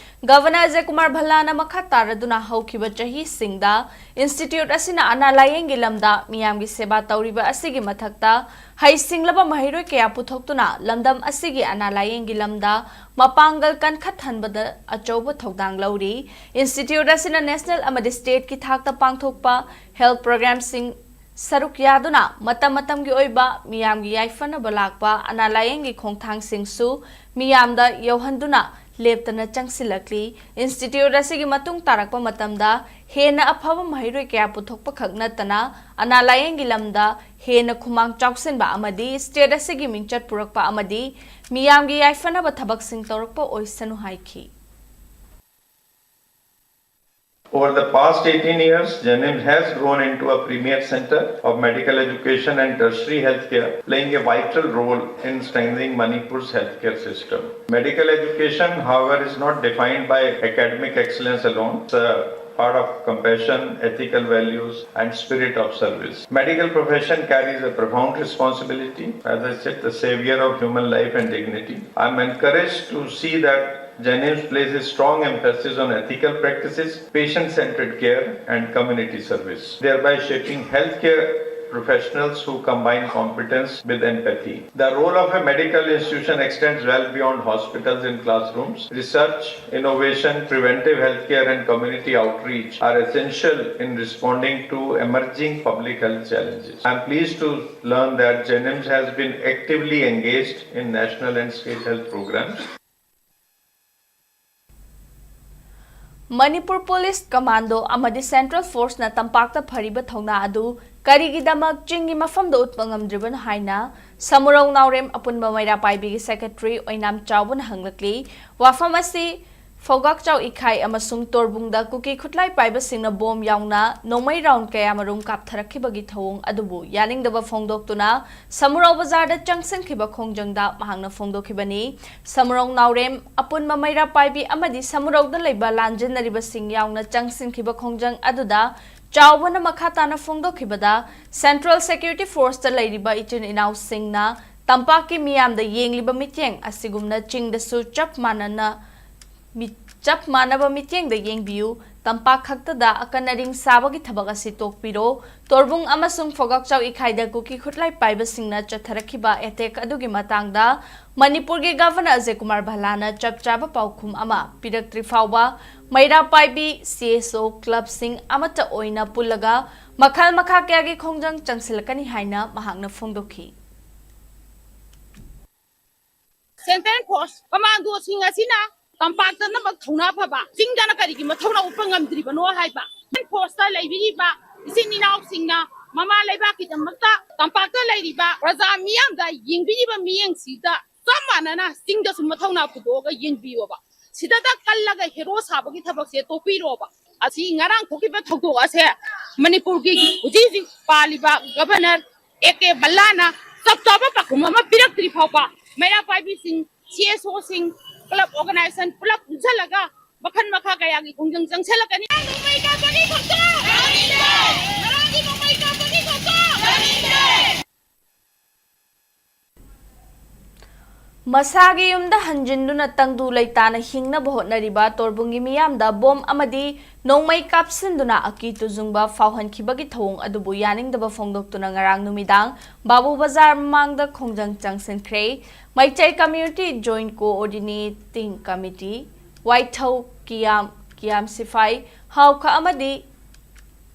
ꯒꯚꯔꯅꯔ ꯑꯖꯌ ꯀꯨꯃꯥꯔ ꯚꯜꯂꯥꯅ ꯃꯈꯥ ꯇꯥꯔꯗꯨꯅ ꯍꯧꯈꯤꯕ ꯆꯍꯤꯁꯤꯡꯗ ꯏꯟꯁꯇꯤꯇ꯭ꯌꯨꯠ ꯑꯁꯤꯅ ꯑꯅꯥ ꯂꯥꯌꯦꯡꯒꯤ ꯂꯝꯗ ꯃꯤꯌꯥꯝꯒꯤ ꯁꯦꯕꯥ ꯇꯧꯔꯤꯕ ꯑꯁꯤꯒꯤ ꯃꯊꯛꯇ ꯍꯩꯁꯤꯡꯂꯕ ꯃꯍꯩꯔꯣꯏ ꯀꯌꯥ ꯄꯨꯊꯣꯛꯇꯨꯅ ꯂꯝꯗꯝ ꯑꯁꯤꯒꯤ ꯑꯅꯥ ꯂꯥꯌꯦꯡꯒꯤ ꯂꯝꯗ ꯃꯄꯥꯡꯒꯜ ꯀꯟꯈꯠꯍꯟꯕꯗ ꯑꯆꯧꯕ ꯊꯧꯗꯥꯡ ꯂꯧꯔꯤ꯫ ꯏꯟꯁꯇꯤꯇ꯭ꯌꯨꯠ ꯑꯁꯤꯅ ꯅꯦꯁꯅꯦꯜ ꯑꯃꯗꯤ ꯁ꯭ꯇꯦꯠꯀꯤ ꯊꯥꯛꯇ ꯄꯥꯡꯊꯣꯛꯄ ꯍꯦꯜꯊ ꯄ꯭ꯔꯣꯒ꯭ꯔꯥꯝꯁꯤꯡ ꯁꯔꯨꯛ ꯌꯥꯗꯨꯅ ꯃꯇꯝ ꯃꯇꯝꯒꯤ ꯑꯣꯏꯕ ꯃꯤꯌꯥꯝꯒꯤ ꯌꯥꯏꯐꯅꯕ ꯂꯥꯛꯄ ꯑꯅꯥ ꯂꯥꯌꯦꯡꯒꯤ ꯈꯣꯡꯊꯥꯡꯁꯤꯡꯁꯨ ꯃꯤꯌꯥꯝꯗ ꯌꯧꯍꯟꯗꯨꯅ ꯂꯦꯞꯇꯅ ꯆꯪꯁꯤꯜꯂꯛꯂꯤ꯫ ꯏꯟꯁꯇꯤꯇ꯭ꯌꯨꯠ ꯑꯁꯤꯒꯤ ꯃꯇꯨꯡ ꯇꯥꯔꯛꯄ ꯃꯇꯝꯗ ꯍꯦꯟꯅ ꯑꯐꯕ ꯃꯍꯩꯔꯣꯏ ꯀꯌꯥ ꯄꯨꯊꯣꯛꯄ ꯈꯛ ꯅꯠꯇꯅ ꯑꯅꯥ ꯂꯥꯌꯦꯡꯒꯤ ꯂꯝꯗ ꯍꯦꯟꯅ ꯈꯨꯃꯥꯡ ꯆꯥꯎꯁꯤꯟꯕ ꯑꯃꯗꯤ ꯁ꯭ꯇꯦꯠ ꯑꯁꯤꯒꯤ ꯃꯤꯡꯆꯠ ꯄꯨꯔꯛꯄ ꯑꯃꯗꯤ ꯃꯤꯌꯥꯝꯒꯤ ꯌꯥꯏꯐꯅꯕ ꯊꯕꯛꯁꯤꯡ ꯇꯧꯔꯛꯄ ꯑꯣꯏꯁꯅꯨ ꯍꯥꯏꯈꯤ꯫ Over the past eighteen years, JNIMS has grown into a premier center of medical education and tertiary healthcare, playing a vital role in strengthening Manipur's healthcare system. Medical education, however, is not defined by academic excellence alone. It's a part of compassion, ethical values, and spirit of service. Medical profession carries a profound responsibility, as I said, the savior of human life and dignity. I'm encouraged to see that JNIMS places strong emphasis on ethical practices, patient-centered care, and community service, thereby shaping healthcare professionals who combine competence with empathy. The role of a medical institution extends well beyond hospitals and classrooms. Research, innovation, preventive healthcare, and community outreach are essential in responding to emerging public health challenges. I'm pleased to learn that JNIMS has been actively engaged in national and state health programs. Manipur police commando ꯑꯃꯗꯤ central ꯐꯣꯔꯁꯅ ꯇꯝꯄꯥꯛꯇ ꯐꯔꯤꯕ ꯊꯧꯅꯥ ꯑꯗꯨ ꯀꯔꯤꯒꯤꯗꯃꯛ ꯆꯤꯡꯒꯤ ꯃꯐꯝꯗ ꯎꯠꯄ ꯉꯝꯗ꯭ꯔꯤꯕꯅꯣ ꯍꯥꯏꯅ ꯁꯃꯨꯔꯧ ꯅꯥꯎꯔꯦꯝ ꯑꯄꯨꯟꯕ ꯃꯩꯔꯥ ꯄꯥꯏꯕꯤꯒꯤ secretary ꯑꯣꯏꯅꯥꯝ ꯆꯥꯎꯕꯅ ꯍꯪꯂꯛꯂꯤ꯫ ꯋꯥꯐꯝ ꯑꯁꯤ ꯐꯧꯒꯥꯛꯆꯥꯎ ꯏꯈꯥꯏ ꯑꯃꯁꯨꯡ ꯇꯣꯔꯕꯨꯡꯗ ꯀꯨꯀꯤ ꯈꯨꯠꯂꯥꯏ ꯄꯥꯏꯕꯁꯤꯡꯅ ꯕꯣꯝ ꯌꯥꯎꯅ ꯅꯣꯡꯃꯩ ꯔꯥꯎꯟ ꯀꯌꯥꯃꯔꯨꯝ ꯀꯥꯞꯊꯔꯛꯈꯤꯕꯒꯤ ꯊꯧꯑꯣꯡ ꯑꯗꯨꯕꯨ ꯌꯥꯅꯤꯡꯗꯕ ꯐꯣꯡꯗꯣꯛꯇꯨꯅ ꯁꯃꯨꯔꯧ ꯕꯖꯥꯔꯗ ꯆꯪꯁꯤꯟꯈꯤꯕ ꯈꯣꯡꯖꯪꯗ ꯃꯍꯥꯛꯅ ꯐꯣꯡꯗꯣꯛꯈꯤꯕꯅꯤ꯫ ꯁꯃꯨꯔꯧ ꯅꯥꯎꯔꯦꯝ, ꯑꯄꯨꯟꯕ ꯃꯩꯔꯥ ꯄꯥꯏꯕꯤ ꯑꯃꯗꯤ ꯁꯃꯨꯔꯧꯗ ꯂꯩꯕ ꯂꯥꯟꯖꯦꯟꯅꯔꯤꯕꯁꯤꯡ ꯌꯥꯎꯅ ꯆꯪꯁꯤꯟꯈꯤꯕ ꯈꯣꯡꯖꯪ ꯑꯗꯨꯗ ꯆꯥꯎꯕꯅ ꯃꯈꯥ ꯇꯥꯅ ꯐꯣꯡꯗꯣꯛꯈꯤꯕꯗ, ꯁꯦꯟꯇ꯭ꯔꯦꯜ ꯁꯦꯀ꯭ꯌꯨꯔꯤꯇꯤ ꯐꯣꯔꯁꯇ ꯂꯩꯔꯤꯕ ꯏꯆꯤꯟ ꯏꯅꯥꯎꯁꯤꯡꯅ ꯇꯝꯄꯥꯛꯀꯤ ꯃꯤꯌꯥꯝꯗ ꯌꯦꯡꯂꯤꯕ ꯃꯤꯠꯌꯦꯡ ꯑꯁꯤꯒꯨꯝꯅ ꯆꯤꯡꯗꯁꯨ ꯆꯞ ꯃꯥꯟꯅꯅ ꯃꯤ-, ꯆꯞ ꯃꯥꯟꯅꯕ ꯃꯤꯠꯌꯦꯡꯗ ꯌꯦꯡꯕꯤꯌꯨ꯫ ꯇꯝꯄꯥꯛ ꯈꯛꯇꯗ ꯑꯀꯟ ꯑꯔꯤꯡ ꯁꯥꯕꯒꯤ ꯊꯕꯛ ꯑꯁꯤ ꯇꯣꯛꯄꯤꯔꯣ꯫ ꯇꯣꯔꯕꯨꯡ ꯑꯃꯁꯨꯡ ꯐꯣꯒꯥꯛꯆꯥꯎ ꯏꯈꯥꯏꯗ ꯀꯨꯀꯤ ꯈꯨꯠꯂꯥꯏ ꯄꯥꯏꯕꯁꯤꯡꯅ ꯆꯠꯊꯔꯛꯈꯤꯕ ꯑꯦꯇꯦꯛ ꯑꯗꯨꯒꯤ ꯃꯇꯥꯡꯗ ꯃꯅꯤꯄꯨꯔꯒꯤ ꯒꯚꯔꯅꯔ ꯑꯖꯌ ꯀꯨꯃꯥꯔ ꯚꯜꯂꯥꯅ ꯆꯞ ꯆꯥꯕ ꯄꯥꯎꯈꯨꯝ ꯑꯃ ꯄꯤꯔꯛꯇ꯭ꯔꯤ ꯐꯥꯎꯕ ꯃꯩꯔꯥ ꯄꯥꯏꯕꯤ, ꯁꯤ ꯑꯦꯁ ꯑꯣ, ꯀ꯭ꯂꯕꯁꯤꯡ ꯑꯃꯠꯇ ꯑꯣꯏꯅ ꯄꯨꯜꯂꯒ ꯃꯈꯜ ꯃꯈꯥ ꯀꯌꯥꯒꯤ ꯈꯣꯡꯖꯪ ꯆꯪꯁꯤꯜꯂꯛꯀꯅꯤ ꯍꯥꯏꯅ ꯃꯍꯥꯛꯅ ꯐꯣꯡꯗꯣꯛꯈꯤ꯫ ꯁꯦꯟꯇ꯭ꯔꯦꯜ ꯐꯣꯔꯁ ꯀꯃꯥꯟꯗꯣꯁꯤꯡ ꯑꯁꯤꯅ ꯇꯝꯄꯥꯛꯇꯅꯃꯛ ꯊꯧꯅꯥ ꯐꯕ, ꯆꯤꯡꯗꯅ ꯀꯔꯤꯒꯤ ꯃꯊꯧꯅꯥ ꯎꯠꯄ ꯉꯝꯗ꯭ꯔꯤꯕꯅꯣ ꯍꯥꯏꯕ꯫ ꯐꯣꯔꯁꯇ ꯂꯩꯕꯤꯔꯤꯕ ꯏꯆꯤꯟ ꯏꯅꯥꯎꯁꯤꯡꯅ ꯃꯃꯥ ꯂꯩꯕꯥꯛꯀꯤꯗꯃꯛꯇ ꯇꯝꯄꯥꯛꯇ ꯂꯩꯔꯤꯕ ꯄ꯭ꯔꯖꯥ ꯃꯤꯌꯥꯝꯗ ꯌꯦꯡꯕꯤꯔꯤꯕ ꯃꯤꯠꯌꯦꯡꯁꯤꯗ ꯆꯞ ꯃꯥꯟꯅꯅ ꯆꯤꯡꯗꯁꯨ ꯃꯊꯧꯅꯥ ꯄꯨꯊꯣꯛꯑꯒ ꯌꯦꯡꯕꯤꯌꯣꯕ꯫ ꯁꯤꯗꯇ ꯀꯜꯂꯒ ꯍꯦꯔꯣ ꯁꯥꯕꯒꯤ ꯊꯕꯛꯁꯦ ꯇꯣꯛꯄꯤꯔꯣꯕ꯫ ꯑꯁꯤ ꯉꯔꯥꯡ ꯊꯣꯛꯈꯤꯕ ꯊꯧꯗꯣꯛ ꯑꯁꯦ ꯃꯅꯤꯄꯨꯔꯒꯤ ꯍꯧꯖꯤꯛ ꯍꯧꯖꯤꯛ ꯄꯥꯜꯂꯤꯕ ꯒꯕꯔꯅꯔ ꯑꯦ ꯀꯦ ꯕꯜꯂꯥꯅ ꯆꯞ ꯆꯥꯕ ꯄꯥꯎꯈꯨꯝ ꯑꯃ ꯄꯤꯔꯛꯇ꯭ꯔꯤ ꯐꯥꯎꯕ ꯃꯩꯔꯥ ꯄꯥꯏꯕꯤꯁꯤꯡ, ꯁꯤ ꯑꯦꯁ ꯑꯣꯁꯤꯡ, ꯀ꯭ꯂꯕ ꯑꯣꯔꯒꯅꯥꯏꯖꯦꯁꯟ ꯄꯨꯂꯞ ꯄꯨꯟꯁꯤꯜꯂꯒ ꯃꯈꯜ ꯃꯈꯥ ꯀꯌꯥꯒꯤ ꯈꯣꯡꯖꯪ ꯆꯪꯁꯤꯜꯂꯛꯀꯅꯤ꯫ ꯅꯣꯡꯃꯩ ꯀꯥꯞꯄꯒꯤ ꯈꯣꯡꯖꯪ! ꯉꯔꯥꯡꯒꯤ ꯅꯣꯡꯃꯩ ꯀꯥꯞꯄꯒꯤ ꯈꯣꯡꯖꯪ! ꯃꯁꯥꯒꯤ ꯌꯨꯝꯗ ꯍꯟꯖꯤꯟꯗꯨꯅ ꯇꯪꯗꯨ ꯂꯩꯇꯥꯅ ꯍꯤꯡꯅꯕ ꯍꯣꯠꯅꯔꯤꯕ ꯇꯣꯔꯕꯨꯡꯒꯤ ꯃꯤꯌꯥꯝꯗ ꯕꯣꯝ ꯑꯃꯗꯤ ꯅꯣꯡꯃꯩ ꯀꯥꯞꯁꯤꯟꯗꯨꯅ ꯑꯀꯤ ꯇꯨꯖꯨꯡꯕ ꯐꯥꯎꯍꯟꯈꯤꯕꯒꯤ ꯊꯧꯑꯣꯡ ꯑꯗꯨꯕꯨ ꯌꯥꯅꯤꯡꯗꯕ ꯐꯣꯡꯗꯣꯛꯇꯨꯅ ꯉꯔꯥꯡ ꯅꯨꯃꯤꯗꯥꯡ ꯕꯥꯕꯨ ꯕꯖꯥꯔ ꯃꯃꯥꯡꯗ ꯈꯣꯡꯖꯪ ꯆꯪꯁꯤꯟꯈ꯭ꯔꯦ꯫ Meitei Community Joint Coordinating Committee, ꯋꯥꯏꯊꯧ, ꯀꯤꯌꯥꯝ, ꯀꯤꯌꯥꯝ ꯁꯤꯐꯥꯏ, ꯍꯥꯎꯈ ꯑꯃꯗꯤ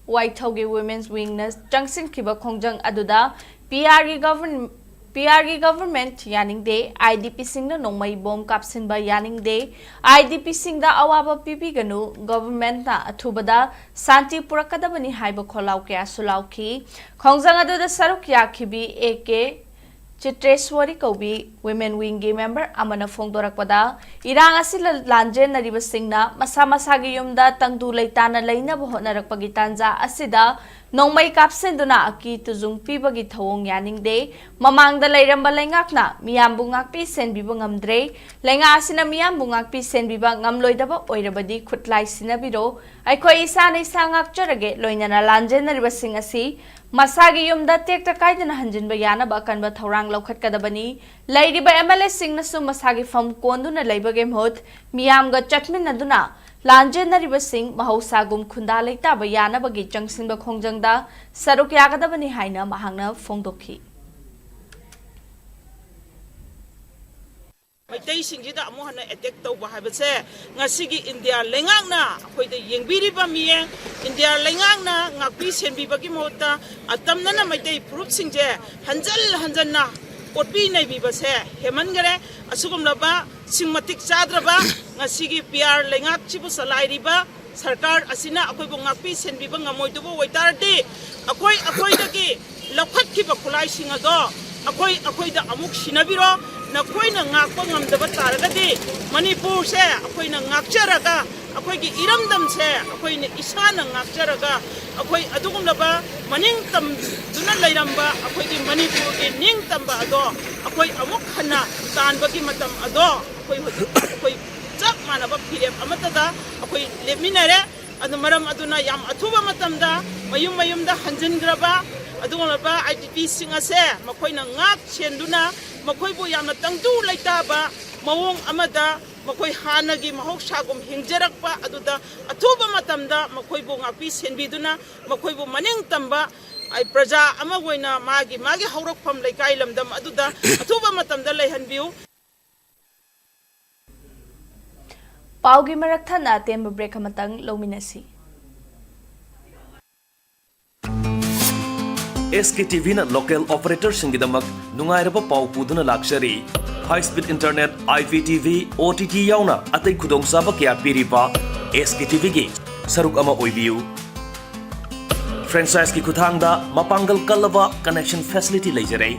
ꯋꯥꯏꯊꯧꯒꯤ Women's Wingꯅ ꯆꯪꯁꯤꯟꯈꯤꯕ ꯈꯣꯡꯖꯪ ꯑꯗꯨꯗ ꯄꯤ ꯑꯥꯔꯒꯤ ꯒꯚꯔꯟ-, ꯄꯤ ꯑꯥꯔꯒꯤ ꯒꯚꯔꯟꯃꯦꯟꯠ ꯌꯥꯅꯤꯡꯗꯦ, ꯑꯥꯏ ꯗꯤ ꯄꯤꯁꯤꯡꯅ ꯅꯣꯡꯃꯩ ꯕꯣꯝ ꯀꯥꯞꯁꯤꯟꯕ ꯌꯥꯅꯤꯡꯗꯦ, ꯑꯥꯏ ꯗꯤ ꯄꯤꯁꯤꯡꯗ ꯑꯋꯥꯕ ꯄꯤꯕꯤꯒꯅꯨ, ꯒꯚꯔꯟꯃꯦꯟꯠꯅ ꯑꯊꯨꯕꯗ ꯁꯥꯟꯇꯤ ꯄꯨꯔꯛꯀꯗꯕꯅꯤ ꯍꯥꯏꯕ ꯈꯣꯜꯂꯥꯎ ꯀꯌꯥꯁꯨ ꯂꯥꯎꯈꯤ꯫ ꯈꯣꯡꯖꯪ ꯑꯗꯨꯗ ꯁꯔꯨꯛ ꯌꯥꯈꯤꯕꯤ ꯑꯦ ꯀꯦ ꯆꯤꯇ꯭ꯔꯦꯁ꯭ꯋꯔꯤ ꯀꯧꯕꯤ Women Wingꯒꯤ ꯃꯦꯝꯕꯔ ꯑꯃꯅ ꯐꯣꯡꯗꯣꯔꯛꯄꯗ, ꯏꯔꯥꯡ ꯑꯁꯤ ꯂ-, ꯂꯥꯟꯖꯦꯟꯅꯔꯤꯕꯁꯤꯡꯅ ꯃꯁꯥ ꯃꯁꯥꯒꯤ ꯌꯨꯝꯗ ꯇꯪꯗꯨ ꯂꯩꯇꯥꯅ ꯂꯩꯅꯕ ꯍꯣꯠꯅꯔꯛꯄꯒꯤ ꯇꯥꯟꯖꯥ ꯑꯁꯤꯗ ꯅꯣꯡꯃꯩ ꯀꯥꯞꯁꯤꯟꯗꯨꯅ ꯑꯀꯤ ꯇꯨꯖꯨꯡ ꯄꯤꯕꯒꯤ ꯊꯧꯑꯣꯡ ꯌꯥꯅꯤꯡꯗꯦ꯫ ꯃꯃꯥꯡꯗ ꯂꯩꯔꯝꯕ ꯂꯩꯉꯥꯛꯅ ꯃꯤꯌꯥꯝꯕꯨ ꯉꯥꯛꯄꯤ ꯁꯦꯟꯕꯤꯕ ꯉꯝꯗ꯭ꯔꯦ꯫ ꯂꯩꯉꯥꯛ ꯑꯁꯤꯅ ꯃꯤꯌꯥꯝꯕꯨ ꯉꯥꯛꯄꯤ ꯁꯦꯟꯕꯤꯕ ꯉꯝꯂꯣꯏꯗꯕ ꯑꯣꯏꯔꯕꯗꯤ ꯈꯨꯠꯂꯥꯏ ꯁꯤꯟꯅꯕꯤꯔꯣ꯫ ꯑꯩꯈꯣꯏ ꯏꯁꯥꯅ ꯏꯁꯥ ꯉꯥꯛꯆꯔꯒꯦ, ꯂꯣꯏꯅꯅ ꯂꯥꯟꯖꯦꯟꯅꯔꯤꯕꯁꯤꯡ ꯑꯁꯤ ꯃꯁꯥꯒꯤ ꯌꯨꯝꯗ ꯇꯦꯛꯇ ꯀꯥꯏꯗꯅ ꯍꯟꯖꯤꯟꯕ ꯌꯥꯅꯕ ꯑꯀꯟꯕ ꯊꯧꯔꯥꯡ ꯂꯧꯈꯠꯀꯗꯕꯅꯤ꯫ ꯂꯩꯔꯤꯕ ꯑꯦꯝ ꯑꯦꯜ ꯑꯦꯁꯤꯡꯅꯁꯨ ꯃꯁꯥꯒꯤ ꯐꯝ ꯀꯣꯟꯗꯨꯅ ꯂꯩꯕꯒꯤ ꯃꯍꯨꯠ ꯃꯤꯌꯥꯝꯒ ꯆꯠꯃꯤꯟꯅꯗꯨꯅ ꯂꯥꯟꯖꯦꯟꯅꯔꯤꯕꯁꯤꯡ ꯃꯍꯧꯁꯥꯒꯨꯝ ꯈꯨꯟꯗꯥ ꯂꯩꯇꯥꯕ ꯌꯥꯅꯕꯒꯤ ꯆꯪꯁꯤꯟꯕ ꯈꯣꯡꯖꯪꯗ ꯁꯔꯨꯛ ꯌꯥꯒꯗꯕꯅꯤ ꯍꯥꯏꯅ ꯃꯍꯥꯛꯅ ꯐꯣꯡꯗꯣꯛꯈꯤ꯫ ꯃꯩꯇꯩꯁꯤꯡꯁꯤꯗ ꯑꯃꯨꯛ ꯍꯟꯅ ꯑꯦꯇꯦꯛ ꯇꯧꯕ ꯍꯥꯏꯕꯁꯦ ꯉꯁꯤꯒꯤ ꯏꯟꯗꯤꯌꯥ ꯂꯩꯉꯥꯛꯅ ꯑꯩꯈꯣꯏꯗ ꯌꯦꯡꯕꯤꯔꯤꯕ ꯃꯤꯠꯌꯦꯡ, ꯏꯟꯗꯤꯌꯥ ꯂꯩꯉꯥꯛꯅ ꯉꯥꯛꯄꯤ ꯁꯦꯟꯕꯤꯕꯒꯤ ꯃꯍꯨꯠꯇ ꯑꯇꯝꯅꯅ ꯃꯩꯇꯩ ꯐꯨꯔꯨꯞꯁꯤꯡꯁꯦ ꯍꯟꯖꯜ ꯍꯟꯖꯟꯅ ꯀꯣꯠꯄꯤ ꯅꯩꯕꯤꯕꯁꯦ ꯍꯦꯟꯃꯟꯈꯔꯦ꯫ ꯑꯁꯤꯒꯨꯝꯂꯕ ꯁꯤꯡ ꯃꯇꯤꯛ ꯆꯥꯗ꯭ꯔꯕ ꯉꯁꯤꯒꯤ ꯄꯤ ꯑꯥꯔ ꯂꯩꯉꯥꯛꯁꯤꯕꯨ ꯆꯂꯥꯏꯔꯤꯕ ꯁꯔꯀꯥꯔ ꯑꯁꯤꯅ ꯑꯩꯈꯣꯏꯕꯨ ꯉꯥꯛꯄꯤ ꯁꯦꯟꯕꯤꯕ ꯉꯝꯃꯣꯏꯗꯕ ꯑꯣꯏꯇꯥꯔꯗꯤ, ꯑꯩꯈꯣꯏ ꯑꯩꯈꯣꯏꯗꯒꯤ ꯂꯧꯈꯠꯈꯤꯕ ꯈꯨꯠꯂꯥꯏꯁꯤꯡ ꯑꯗꯣ ꯑꯩꯈꯣꯏ ꯑꯩꯈꯣꯏꯗ ꯑꯃꯨꯛ ꯁꯤꯟꯅꯕꯤꯔꯣ꯫ ꯅꯈꯣꯏꯅ ꯉꯥꯛꯄ ꯉꯝꯗꯕ ꯇꯥꯔꯒꯗꯤ, ꯃꯅꯤꯄꯨꯔꯁꯦ ꯑꯩꯈꯣꯏꯅ ꯉꯥꯛꯆꯔꯒ, ꯑꯩꯈꯣꯏꯒꯤ ꯏꯔꯝꯗꯝꯁꯦ ꯑꯩꯈꯣꯏꯅ ꯏꯁꯥꯅ ꯉꯥꯛꯆꯔꯒ, ꯑꯩꯈꯣꯏ ꯑꯗꯨꯒꯨꯝꯂꯕ ꯃꯅꯤꯡ ꯇꯝꯗꯨꯅ ꯂꯩꯔꯝꯕ ꯑꯩꯈꯣꯏꯒꯤ ꯃꯅꯤꯄꯨꯔꯒꯤ ꯅꯤꯡꯇꯝꯕ ꯑꯗꯣ ꯑꯩꯈꯣꯏ ꯑꯃꯨꯛ ꯍꯟꯅ ꯇꯥꯟꯕꯒꯤ ꯃꯇꯝ ꯑꯗꯣ ꯑꯩꯈꯣꯏ ꯍꯧꯖꯤꯛ ꯑꯩꯈꯣꯏ ꯆꯞ ꯃꯥꯟꯅꯕ ꯐꯤꯔꯦꯞ ꯑꯃꯠꯇꯗ ꯑꯩꯈꯣꯏ ꯂꯦꯞꯃꯤꯟꯅꯔꯦ꯫ ꯑꯗꯨ ꯃꯔꯝ ꯑꯗꯨꯅ ꯌꯥꯝ ꯑꯊꯨꯕ ꯃꯇꯝꯗ ꯃꯌꯨꯝ ꯃꯌꯨꯝꯗ ꯍꯟꯖꯤꯟꯈ꯭ꯔꯕ ꯑꯗꯨꯒꯨꯝꯂꯕ ꯑꯥꯏ ꯗꯤ ꯄꯤꯁꯤꯡ ꯑꯁꯦ ꯃꯈꯣꯏꯅ ꯉꯥꯛ ꯁꯦꯟꯗꯨꯅ, ꯃꯈꯣꯏꯕꯨ ꯌꯥꯝꯅ ꯇꯪꯗꯨ ꯂꯩꯇꯥꯕ ꯃꯑꯣꯡ ꯑꯃꯗ ꯃꯈꯣꯏ ꯍꯥꯟꯅꯒꯤ ꯃꯍꯧꯁꯥꯒꯨꯝ ꯍꯤꯡꯖꯔꯛꯄ ꯑꯗꯨꯗ ꯑꯊꯨꯕ ꯃꯇꯝꯗ ꯃꯈꯣꯏꯕꯨ ꯉꯥꯛꯄꯤ ꯁꯦꯟꯕꯤꯗꯨꯅ, ꯃꯈꯣꯏꯕꯨ ꯃꯅꯤꯡ ꯇꯝꯕ, ꯑꯩ, ꯄ꯭ꯔꯖꯥ ꯑꯃ ꯑꯣꯏꯅ ꯃꯥꯒꯤ ꯃꯥꯒꯤ ꯍꯧꯔꯛꯐꯝ ꯂꯩꯀꯥꯏ ꯂꯝꯗꯝ ꯑꯗꯨꯗ ꯑꯊꯨꯕ ꯃꯇꯝꯗ ꯂꯩꯍꯟꯕꯤꯌꯨ꯫ ꯄꯥꯎꯒꯤ ꯃꯔꯛ ꯊꯠꯅ ꯑꯇꯦꯟꯕ ꯕ꯭ꯔꯦꯛ ꯑꯃꯇꯪ ꯂꯧꯃꯤꯟꯅꯁꯤ꯫ ꯑꯦꯁ ꯀꯦ ꯇꯤ ꯚꯤꯅ ꯂꯣꯀꯦꯜ ꯑꯣꯄꯔꯦꯇꯔꯁꯤꯡꯒꯤꯗꯃꯛ ꯅꯨꯡꯉꯥꯏꯔꯕ ꯄꯥꯎ ꯄꯨꯗꯨꯅ ꯂꯥꯛꯆꯔꯤ꯫ High speed internet, I P T V, O T T ꯌꯥꯎꯅ ꯑꯇꯩ ꯈꯨꯗꯣꯡꯆꯥꯕ ꯀꯌꯥ ꯄꯤꯔꯤꯕ ꯑꯦꯁ ꯀꯦ ꯇꯤ ꯚꯤꯒꯤ ꯁꯔꯨꯛ ꯑꯃ ꯑꯣꯏꯕꯤꯌꯨ꯫ ꯐ꯭ꯔꯦꯟꯆꯥꯏꯖꯀꯤ ꯈꯨꯠꯊꯥꯡꯗ ꯃꯄꯥꯡꯒꯜ ꯀꯜꯂꯕ ꯀꯅꯦꯛꯁꯟ ꯐꯦꯁꯤꯂꯤꯇꯤ ꯂꯩꯖꯔꯦ꯫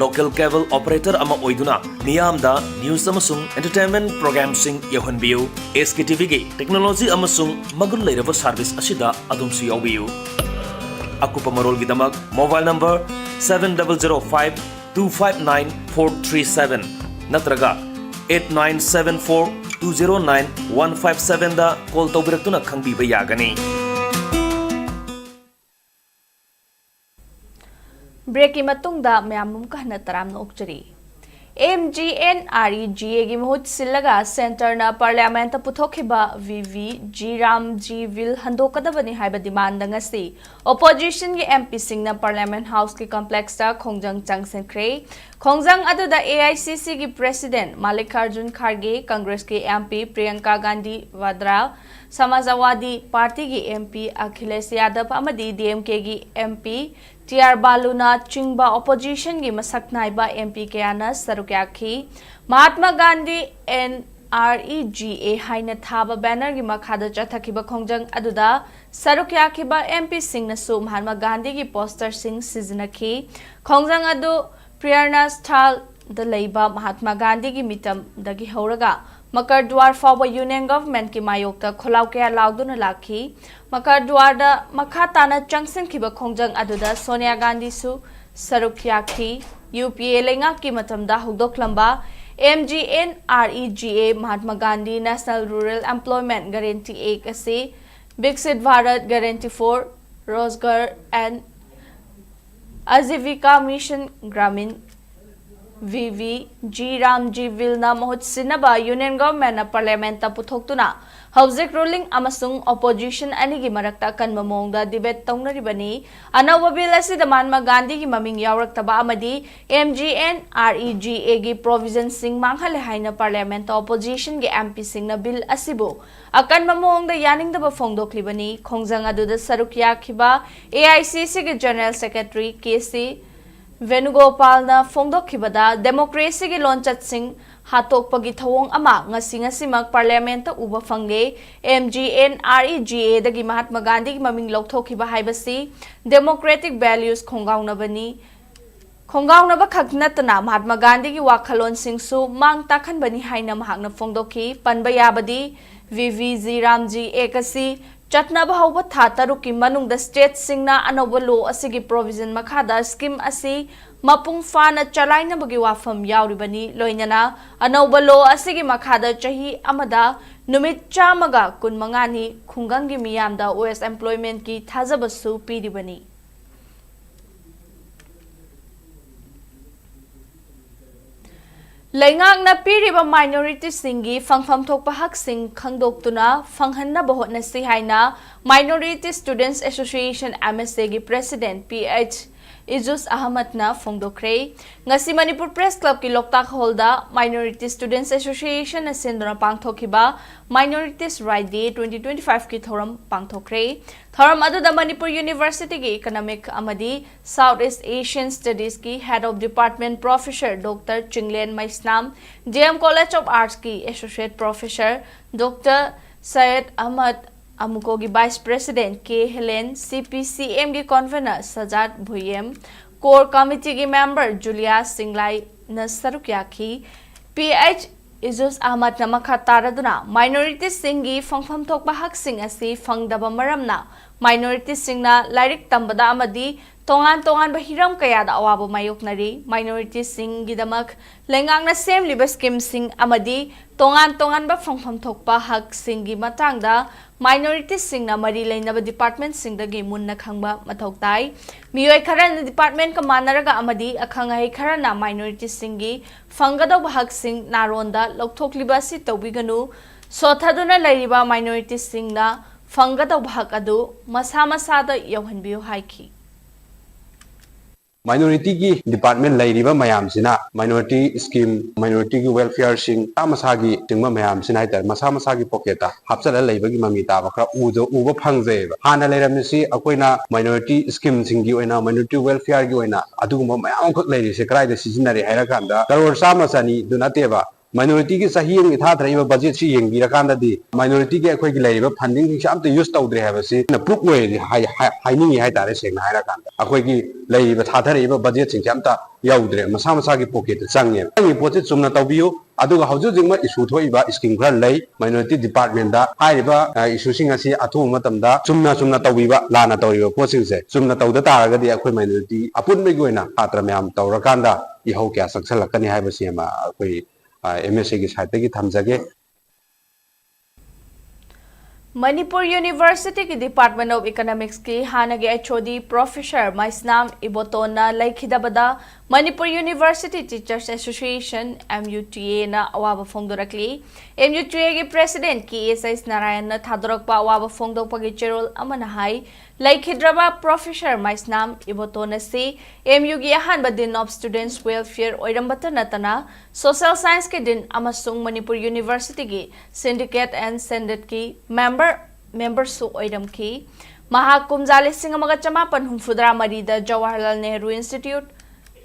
ꯂꯣꯀꯦꯜ ꯀꯦꯕꯜ ꯑꯣꯄꯔꯦꯇꯔ ꯑꯃ ꯑꯣꯏꯗꯨꯅ ꯃꯤꯌꯥꯝꯗ ꯅ꯭ꯌꯨꯁ ꯑꯃꯁꯨꯡ ꯑꯦꯟꯇꯔꯇꯦꯟꯃꯦꯟꯠ ꯄ꯭ꯔꯣꯒ꯭ꯔꯥꯝꯁꯤꯡ ꯌꯧꯍꯟꯕꯤꯌꯨ꯫ ꯑꯦꯁ ꯀꯦ ꯇꯤ ꯚꯤꯒꯤ ꯇꯦꯛꯅꯣꯂꯣꯖꯤ ꯑꯃꯁꯨꯡ ꯃꯒꯨꯟ ꯂꯩꯔꯕ ꯁꯔꯚꯤꯁ ꯑꯁꯤꯗ ꯑꯗꯣꯝꯁꯨ ꯌꯥꯎꯕꯤꯌꯨ꯫ ꯑꯀꯨꯞꯄ ꯃꯔꯣꯜꯒꯤꯗꯃꯛ mobile number seven double zero five two five nine four three seven ꯅꯠꯇ꯭ꯔꯒ eight nine seven four two zero nine one five seven ꯗ ꯀꯣꯜ ꯇꯧꯕꯤꯔꯛꯇꯨꯅ ꯈꯪꯕꯤꯕ ꯌꯥꯒꯅꯤ꯫ ꯕ꯭ꯔꯦꯛꯀꯤ ꯃꯇꯨꯡꯗ ꯃꯌꯥꯝ ꯑꯃꯨꯛꯀ ꯍꯟꯅ ꯇꯔꯥꯝꯅ ꯑꯣꯛꯆꯔꯤ꯫ M G N R E G ꯑꯦꯒꯤ ꯃꯍꯨꯠ ꯁꯤꯜꯂꯒ ꯁꯦꯟꯇꯔꯅ ꯄꯥꯔꯂꯤꯌꯥꯃꯦꯟꯠꯇ ꯄꯨꯊꯣꯛꯈꯤꯕ V V G Ramji bill ꯍꯟꯗꯣꯛꯀꯗꯕꯅꯤ ꯍꯥꯏꯕ ꯗꯤꯃꯥꯟꯗ ꯉꯁꯤ ꯑꯣꯄꯣꯖꯤꯁꯟꯒꯤ ꯑꯦꯝ ꯄꯤꯁꯤꯡꯅ ꯄꯥꯔꯂꯤꯌꯥꯃꯦꯟꯠ ꯍꯥꯎꯁꯀꯤ ꯀꯝꯄ꯭ꯂꯦꯛꯁꯇ ꯈꯣꯡꯖꯪ ꯆꯪꯁꯤꯟꯈ꯭ꯔꯦ꯫ ꯈꯣꯡꯖꯪ ꯑꯗꯨꯗ ꯑꯦ ꯑꯥꯏ ꯁꯤ ꯁꯤꯒꯤ ꯄ꯭ꯔꯦꯁꯤꯗꯦꯟꯠ ꯃꯜꯂꯤꯀꯥꯔꯖꯨꯟ ꯈꯥꯔꯒꯦ, ꯀꯪꯒ꯭ꯔꯦꯁꯀꯤ ꯑꯦꯝ ꯄꯤ ꯄ꯭ꯔꯤꯌꯪꯀꯥ ꯒꯥꯟꯙꯤ ꯋꯥꯗ꯭ꯔꯥ, ꯁꯃꯥꯖꯋꯥꯗꯤ ꯄꯥꯔꯇꯤꯒꯤ ꯑꯦꯝ ꯄꯤ ꯑꯈꯤꯂꯦꯁ ꯌꯥꯗꯕ ꯑꯃꯗꯤ ꯗꯤ ꯑꯦꯝ ꯀꯦꯒꯤ ꯑꯦꯝ ꯄꯤ ꯇꯤ ꯑꯥꯔ ꯕꯥꯂꯨꯅ ꯆꯤꯡꯕ oppositionꯒꯤ ꯃꯁꯛ ꯅꯥꯏꯕ M P ꯀꯌꯥꯅ ꯁꯔꯨꯛ ꯌꯥꯈꯤ꯫ Mahatma Gandhi N R E G A ꯍꯥꯏꯅ ꯊꯥꯕ bannerꯒꯤ ꯃꯈꯥꯗ ꯆꯠꯊꯈꯤꯕ ꯈꯣꯡꯖꯪ ꯑꯗꯨꯗ ꯁꯔꯨꯛ ꯌꯥꯈꯤꯕ M Pꯁꯤꯡꯅꯁꯨ ꯃꯍꯥꯠꯃꯥ ꯒꯥꯟꯙꯤꯒꯤ posterꯁꯤꯡ ꯁꯤꯖꯤꯟꯅꯈꯤ꯫ ꯈꯣꯡꯖꯪ ꯑꯗꯨ ꯄ꯭ꯔꯦꯔꯅꯥ ꯁ꯭ꯊꯜꯗ ꯂꯩꯕ ꯃꯍꯥꯠꯃꯥ ꯒꯥꯟꯙꯤꯒꯤ ꯃꯤꯇꯝꯗꯒꯤ ꯍꯧꯔꯒ ꯃꯀꯔ ꯗ꯭ꯋꯥꯔ ꯐꯥꯎꯕ Union Governmentꯀꯤ ꯃꯥꯌꯣꯛꯇ ꯈꯣꯜꯂꯥꯎ ꯀꯌꯥ ꯂꯥꯎꯗꯨꯅ ꯂꯥꯛꯈꯤ꯫ ꯃꯀꯔ ꯗ꯭ꯋꯥꯔꯗ ꯃꯈꯥ ꯇꯥꯅ ꯆꯪꯁꯤꯟꯈꯤꯕ ꯈꯣꯡꯖꯪ ꯑꯗꯨꯗ ꯁꯣꯅꯤꯌꯥ ꯒꯥꯟꯙꯤꯁꯨ ꯁꯔꯨꯛ ꯌꯥꯈꯤ꯫ U P A ꯂꯩꯉꯥꯛꯀꯤ ꯃꯇꯝꯗ ꯍꯧꯗꯣꯛꯂꯝꯕ M G N R E G A, Mahatma Gandhi National Rural Employment Guarantee Act ꯑꯁꯤ Viksit Bharat Guarantee for Rozgar and Ajivika Mission Gramin, V V G Ramji Billꯅ ꯃꯍꯨꯠ ꯁꯤꯟꯅꯕ Union Governmentꯅ Parliamentꯇ ꯄꯨꯊꯣꯛꯇꯨꯅ ꯍꯧꯖꯤꯛ ruling ꯑꯃꯁꯨꯡ opposition ꯑꯅꯤꯒꯤ ꯃꯔꯛꯇ ꯑꯀꯟꯕ ꯃꯑꯣꯡꯗ debate ꯇꯧꯅꯔꯤꯕꯅꯤ꯫ ꯑꯅꯧꯕ bill ꯑꯁꯤꯗ ꯃꯍꯥꯠꯃꯥ ꯒꯥꯟꯙꯤꯒꯤ ꯃꯃꯤꯡ ꯌꯥꯎꯔꯛꯇꯕ ꯑꯃꯗꯤ M G N R E G Aꯒꯤ provisionꯁꯤꯡ ꯃꯥꯡꯍꯜꯂꯦ ꯍꯥꯏꯅ Parliamentꯇ oppositionꯒꯤ M Pꯁꯤꯡꯅ bill ꯑꯁꯤꯕꯨ ꯑꯀꯟꯕ ꯃꯑꯣꯡꯗ ꯌꯥꯅꯤꯡꯗꯕ ꯐꯣꯡꯗꯣꯛꯂꯤꯕꯅꯤ꯫ ꯈꯣꯡꯖꯪ ꯑꯗꯨꯗ ꯁꯔꯨꯛ ꯌꯥꯈꯤꯕ A I C Cꯒꯤ General Secretary K C ꯚꯦꯅꯨꯒꯣꯄꯥꯜꯅ ꯐꯣꯡꯗꯣꯛꯈꯤꯕꯗ, democracyꯒꯤ ꯂꯣꯟꯆꯠꯁꯤꯡ ꯍꯥꯠꯇꯣꯛꯄꯒꯤ ꯊꯧꯑꯣꯡ ꯑꯃ ꯉꯁꯤ ꯉꯁꯤꯃꯛ Parliamentꯇ ꯎꯕ ꯐꯪꯂꯦ꯫ M G N R E G Aꯗꯒꯤ Mahatma ꯒꯥꯟꯙꯤꯒꯤ ꯃꯃꯤꯡ ꯂꯧꯊꯣꯛꯈꯤꯕ ꯍꯥꯏꯕꯁꯤ democratic values ꯈꯣꯡꯒꯥꯎꯅꯕꯅꯤ꯫ ꯈꯣꯡꯒꯥꯎꯅꯕ ꯈꯛ ꯅꯠꯇꯅ ꯃꯍꯥꯠꯃꯥ ꯒꯥꯟꯙꯤꯒꯤ ꯋꯥꯈꯜꯂꯣꯟꯁꯤꯡꯁꯨ ꯃꯥꯡ ꯇꯥꯛꯍꯟꯕꯅꯤ ꯍꯥꯏꯅ ꯃꯍꯥꯛꯅ ꯐꯣꯡꯗꯣꯛꯈꯤ꯫ ꯄꯟꯕ ꯌꯥꯕꯗꯤ, V V G Ramji Act ꯑꯁꯤ ꯆꯠꯅꯕ ꯍꯧꯕ ꯊꯥ ꯇꯔꯨꯛꯀꯤ ꯃꯅꯨꯡꯗ stateꯁꯤꯡꯅ ꯑꯅꯧꯕ law ꯑꯁꯤꯒꯤ provision ꯃꯈꯥꯗ scheme ꯑꯁꯤ ꯃꯄꯨꯡ ꯐꯥꯅ ꯆꯂꯥꯏꯅꯕꯒꯤ ꯋꯥꯐꯝ ꯌꯥꯎꯔꯤꯕꯅꯤ꯫ ꯂꯣꯏꯅꯅ ꯑꯅꯧꯕ law ꯑꯁꯤꯒꯤ ꯃꯈꯥꯗ ꯆꯍꯤ ꯑꯃꯗ ꯅꯨꯃꯤꯠ ꯆꯥꯝꯃꯒ ꯀꯨꯟꯃꯉꯥꯅꯤ ꯈꯨꯡꯒꯪꯒꯤ ꯃꯤꯌꯥꯝꯗ wage employmentꯀꯤ ꯊꯥꯖꯕꯁꯨ ꯄꯤꯔꯤꯕꯅꯤ꯫ ꯂꯩꯉꯥꯛꯅ ꯄꯤꯔꯤꯕ minorityꯁꯤꯡꯒꯤ ꯐꯪꯐꯝ ꯊꯣꯛꯄ ꯍꯛꯁꯤꯡ ꯈꯪꯗꯣꯛꯇꯨꯅ ꯐꯪꯍꯟꯅꯕ ꯍꯣꯠꯅꯁꯤ ꯍꯥꯏꯅ Minority Students Association, M S Aꯒꯤ President P H ꯏꯖꯨꯁ ꯑꯍꯃꯗꯅ ꯐꯣꯡꯗꯣꯛꯈ꯭ꯔꯦ꯫ ꯉꯁꯤ ꯃꯅꯤꯄꯨꯔ ꯄ꯭ꯔꯦꯁ ꯀ꯭ꯂꯕꯀꯤ ꯂꯣꯛꯇꯥꯛ ꯍꯣꯜꯗ Minority Students Associationꯅ ꯁꯤꯟꯗꯨꯅ ꯄꯥꯡꯊꯣꯛꯈꯤꯕ Minorities Right Day twenty twenty fiveꯀꯤ ꯊꯧꯔꯝ ꯄꯥꯡꯊꯣꯛꯈ꯭ꯔꯦ꯫ ꯊꯧꯔꯝ ꯑꯗꯨꯗ ꯃꯅꯤꯄꯨꯔ ꯌꯨꯅꯤꯚꯔꯁꯤꯇꯤꯒꯤ Economic ꯑꯃꯗꯤ South East Asian Studiesꯀꯤ Head of Department Professor Doctor Chinglen Meisnam, D M College of Artsꯀꯤ Associate Professor Doctor Syed Ahmad, ꯑꯃꯨꯀꯣꯒꯤ Vice President K Helen, C P C Mꯒꯤ Convener ꯁꯖꯥꯗ ꯚꯨꯌꯦꯝ, Core Committeeꯒꯤ member ꯖꯨꯂꯤꯌꯥ ꯁꯤꯡꯂꯥꯏꯅ ꯁꯔꯨꯛ ꯌꯥꯈꯤ꯫ Ph ꯏꯖꯨꯁ ꯑꯍꯃꯗꯅ ꯃꯈꯥ ꯇꯥꯔꯗꯨꯅ, Minoritiesꯁꯤꯡꯒꯤ ꯐꯪꯐꯝ ꯊꯣꯛꯄ ꯍꯛꯁꯤꯡ ꯑꯁꯤ ꯐꯪꯗꯕ ꯃꯔꯝꯅ Minoritiesꯁꯤꯡꯅ ꯂꯥꯏꯔꯤꯛ ꯇꯝꯕꯗ ꯑꯃꯗꯤ ꯇꯣꯉꯥꯟ ꯇꯣꯉꯥꯟꯕ ꯍꯤꯔꯝ ꯀꯌꯥꯗ ꯑꯋꯥꯕ ꯃꯥꯌꯣꯛꯅꯔꯤ꯫ Minoritiesꯁꯤꯡꯒꯤꯗꯃꯛ ꯂꯩꯉꯥꯛꯅ ꯁꯦꯝꯂꯤꯕ schemeꯁꯤꯡ ꯑꯃꯗꯤ ꯇꯣꯉꯥꯟ ꯇꯣꯉꯥꯟꯕ ꯐꯪꯐꯝ ꯊꯣꯛꯄ ꯍꯛꯁꯤꯡꯒꯤ ꯃꯇꯥꯡꯗ Minoritiesꯁꯤꯡꯅ ꯃꯔꯤ ꯂꯩꯅꯕ departmentꯁꯤꯡꯗꯒꯤ ꯃꯨꯟꯅ ꯈꯪꯕ ꯃꯊꯧ ꯇꯥꯏ꯫ ꯃꯤꯑꯣꯏ ꯈꯔꯅ departmentꯀ ꯃꯥꯟꯅꯔꯒ ꯑꯃꯗꯤ ꯑꯈꯪ ꯑꯍꯩ ꯈꯔꯅ Minoritiesꯁꯤꯡꯒꯤ ꯐꯪꯒꯗꯧꯕ ꯍꯛꯁꯤꯡ ꯅꯥꯔꯣꯟꯗ ꯂꯧꯊꯣꯛꯂꯤꯕ ꯑꯁꯤ ꯇꯧꯕꯤꯒꯅꯨ꯫ ꯁꯣꯠꯊꯗꯨꯅ ꯂꯩꯔꯤꯕ Minoritiesꯁꯤꯡꯅ ꯐꯪꯒꯗꯧꯕ ꯍꯛ ꯑꯗꯨ ꯃꯁꯥ ꯃꯁꯥꯗ ꯌꯧꯍꯟꯕꯤꯌꯨ ꯍꯥꯏꯈꯤ꯫ Minorityꯒꯤ department ꯂꯩꯔꯤꯕ ꯃꯌꯥꯝꯁꯤꯅ minority scheme, minorityꯒꯤ welfareꯁꯤꯡ, ꯃꯁꯥ ꯃꯁꯥꯒꯤ ꯆꯤꯡꯕ ꯃꯌꯥꯝꯁꯤꯅ ꯍꯥꯏꯇꯥꯔꯦ, ꯃꯁꯥ ꯃꯁꯥꯒꯤ pocketꯇ ꯍꯥꯞꯆꯜꯂ ꯂꯩꯕꯒꯤ ꯃꯃꯤ ꯇꯥꯕ ꯈꯔ ꯎꯗ-, ꯎꯕ ꯐꯪꯖꯩꯑꯕ꯫ ꯍꯥꯟꯅ ꯂꯩꯔꯝꯃꯤꯁꯤ ꯑꯩꯈꯣꯏꯅ minority schemeꯁꯤꯡꯒꯤ ꯑꯣꯏꯅ, minority welfareꯒꯤ ꯑꯣꯏꯅ ꯑꯗꯨꯒꯨꯝꯕ ꯃꯌꯥꯝ ꯑꯃꯈꯛ ꯂꯩꯔꯤꯁꯦ ꯀꯗꯥꯏꯗ ꯁꯤꯖꯤꯟꯅꯔꯦ ꯍꯥꯏꯔꯀꯥꯟꯗ, ꯀꯔꯣꯔ ꯆꯥꯝꯃ ꯆꯅꯤꯗꯨ ꯅꯠꯇꯦꯕ, minorityꯒꯤ ꯆꯍꯤ ꯑꯃꯒꯤ ꯊꯥꯗꯔꯛꯏꯕ budgetꯁꯤ ꯌꯦꯡꯕꯤꯔꯀꯥꯟꯗꯗꯤ, minorityꯒꯤ ꯑꯩꯈꯣꯏꯒꯤ ꯂꯩꯔꯤꯕ fundingꯁꯤꯡꯁꯦ ꯑꯝꯇ use ꯇꯧꯗ꯭ꯔꯦ ꯍꯥꯏꯕꯁꯤ proof ꯑꯣꯏꯔꯦ ꯍꯥꯏ-, ꯍꯥꯏ-, ꯍꯥꯏꯅꯤꯡꯉꯤ ꯍꯥꯏꯇꯥꯔꯦ꯫ ꯁꯦꯡꯅ ꯍꯥꯏꯔꯀꯥꯟꯗ, ꯑꯩꯈꯣꯏꯒꯤ ꯂꯩꯔꯤꯕ ꯊꯥꯗꯔꯛꯏꯕ budgetꯁꯤꯡꯁꯦ ꯑꯝꯇ ꯌꯧꯗ꯭ꯔꯦ, ꯃꯁꯥ ꯃꯁꯥꯒꯤ pocketꯇ ꯆꯪꯉꯦꯕ꯫ ꯆꯪꯉꯤ ꯄꯣꯠꯁꯤ ꯆꯨꯝꯅ ꯇꯧꯕꯤꯌꯨ, ꯑꯗꯨꯒ ꯍꯧꯖꯤꯛ ꯍꯧꯖꯤꯛꯃꯛ issue ꯊꯣꯛꯏꯕ scheme ꯈꯔ ꯂꯩ minority departmentꯇ꯫ ꯍꯥꯏꯔꯤꯕ, ꯑ, issueꯁꯤꯡ ꯑꯁꯤ ꯑꯊꯨꯕ ꯃꯇꯝꯗ ꯆꯨꯝꯅ ꯆꯨꯝꯅ ꯇꯧꯕꯤꯕ, ꯂꯥꯟꯅ ꯇꯧꯔꯤꯕ ꯄꯣꯠꯁꯤꯡꯁꯦ ꯆꯨꯝꯅ ꯇꯧꯗ ꯇꯥꯔꯒꯗꯤ ꯑꯩꯈꯣꯏ minority ꯑꯄꯨꯟꯕꯒꯤ ꯑꯣꯏꯅ ꯁꯥꯇ꯭ꯔ ꯃꯌꯥꯝ ꯇꯧꯔꯀꯥꯟꯗ ꯏꯍꯧ ꯀꯌꯥ ꯆꯪꯁꯤꯜꯂꯛꯀꯅꯤ ꯍꯥꯏꯕꯁꯤ ꯑꯃ ꯑꯩꯈꯣꯏ, ꯑ, MSAꯒꯤ sideꯇꯒꯤ ꯊꯝꯖꯒꯦ꯫ ꯃꯅꯤꯄꯨꯔ Universityꯒꯤ Department of Economicsꯀꯤ ꯍꯥꯟꯅꯒꯤ H O D Professor Meisnam ꯏꯕꯣꯇꯣꯟꯅ ꯂꯩꯈꯤꯗꯕꯗ Manipur University Teachers Association, M U T A ꯅ ꯑꯋꯥꯕ ꯐꯣꯡꯗꯣꯔꯛꯂꯤ꯫ M U T A ꯒꯤ President K S H ꯅꯥꯔꯥꯌꯟꯅ ꯊꯥꯗꯣꯔꯛꯄ ꯑꯋꯥꯕ ꯐꯣꯡꯗꯣꯛꯄꯒꯤ ꯆꯦꯔꯣꯜ ꯑꯃꯅ ꯍꯥꯏ, ꯂꯩꯈꯤꯗ꯭ꯔꯕ Professor ꯃꯩꯁꯅꯥꯝ ꯏꯕꯣꯇꯣꯟ ꯑꯁꯤ M U ꯒꯤ ꯑꯍꯥꯟꯕ Dean of Students Welfare ꯑꯣꯏꯔꯝꯕꯇ ꯅꯠꯇꯅ, Social Science ꯀꯤ Dean ꯑꯃꯁꯨꯡ Manipur University ꯒꯤ Syndicate and Senate ꯀꯤ member, member ꯁꯨ ꯑꯣꯏꯔꯝꯈꯤ꯫ ꯃꯍꯥꯛ ꯀꯨꯝꯖꯥ ꯂꯤꯁꯤꯡ ꯑꯃꯒ ꯆꯃꯥꯄꯟ ꯍꯨꯝꯐꯨꯇꯔꯥ ꯃꯔꯤꯗ Jawaharlal Nehru Institute,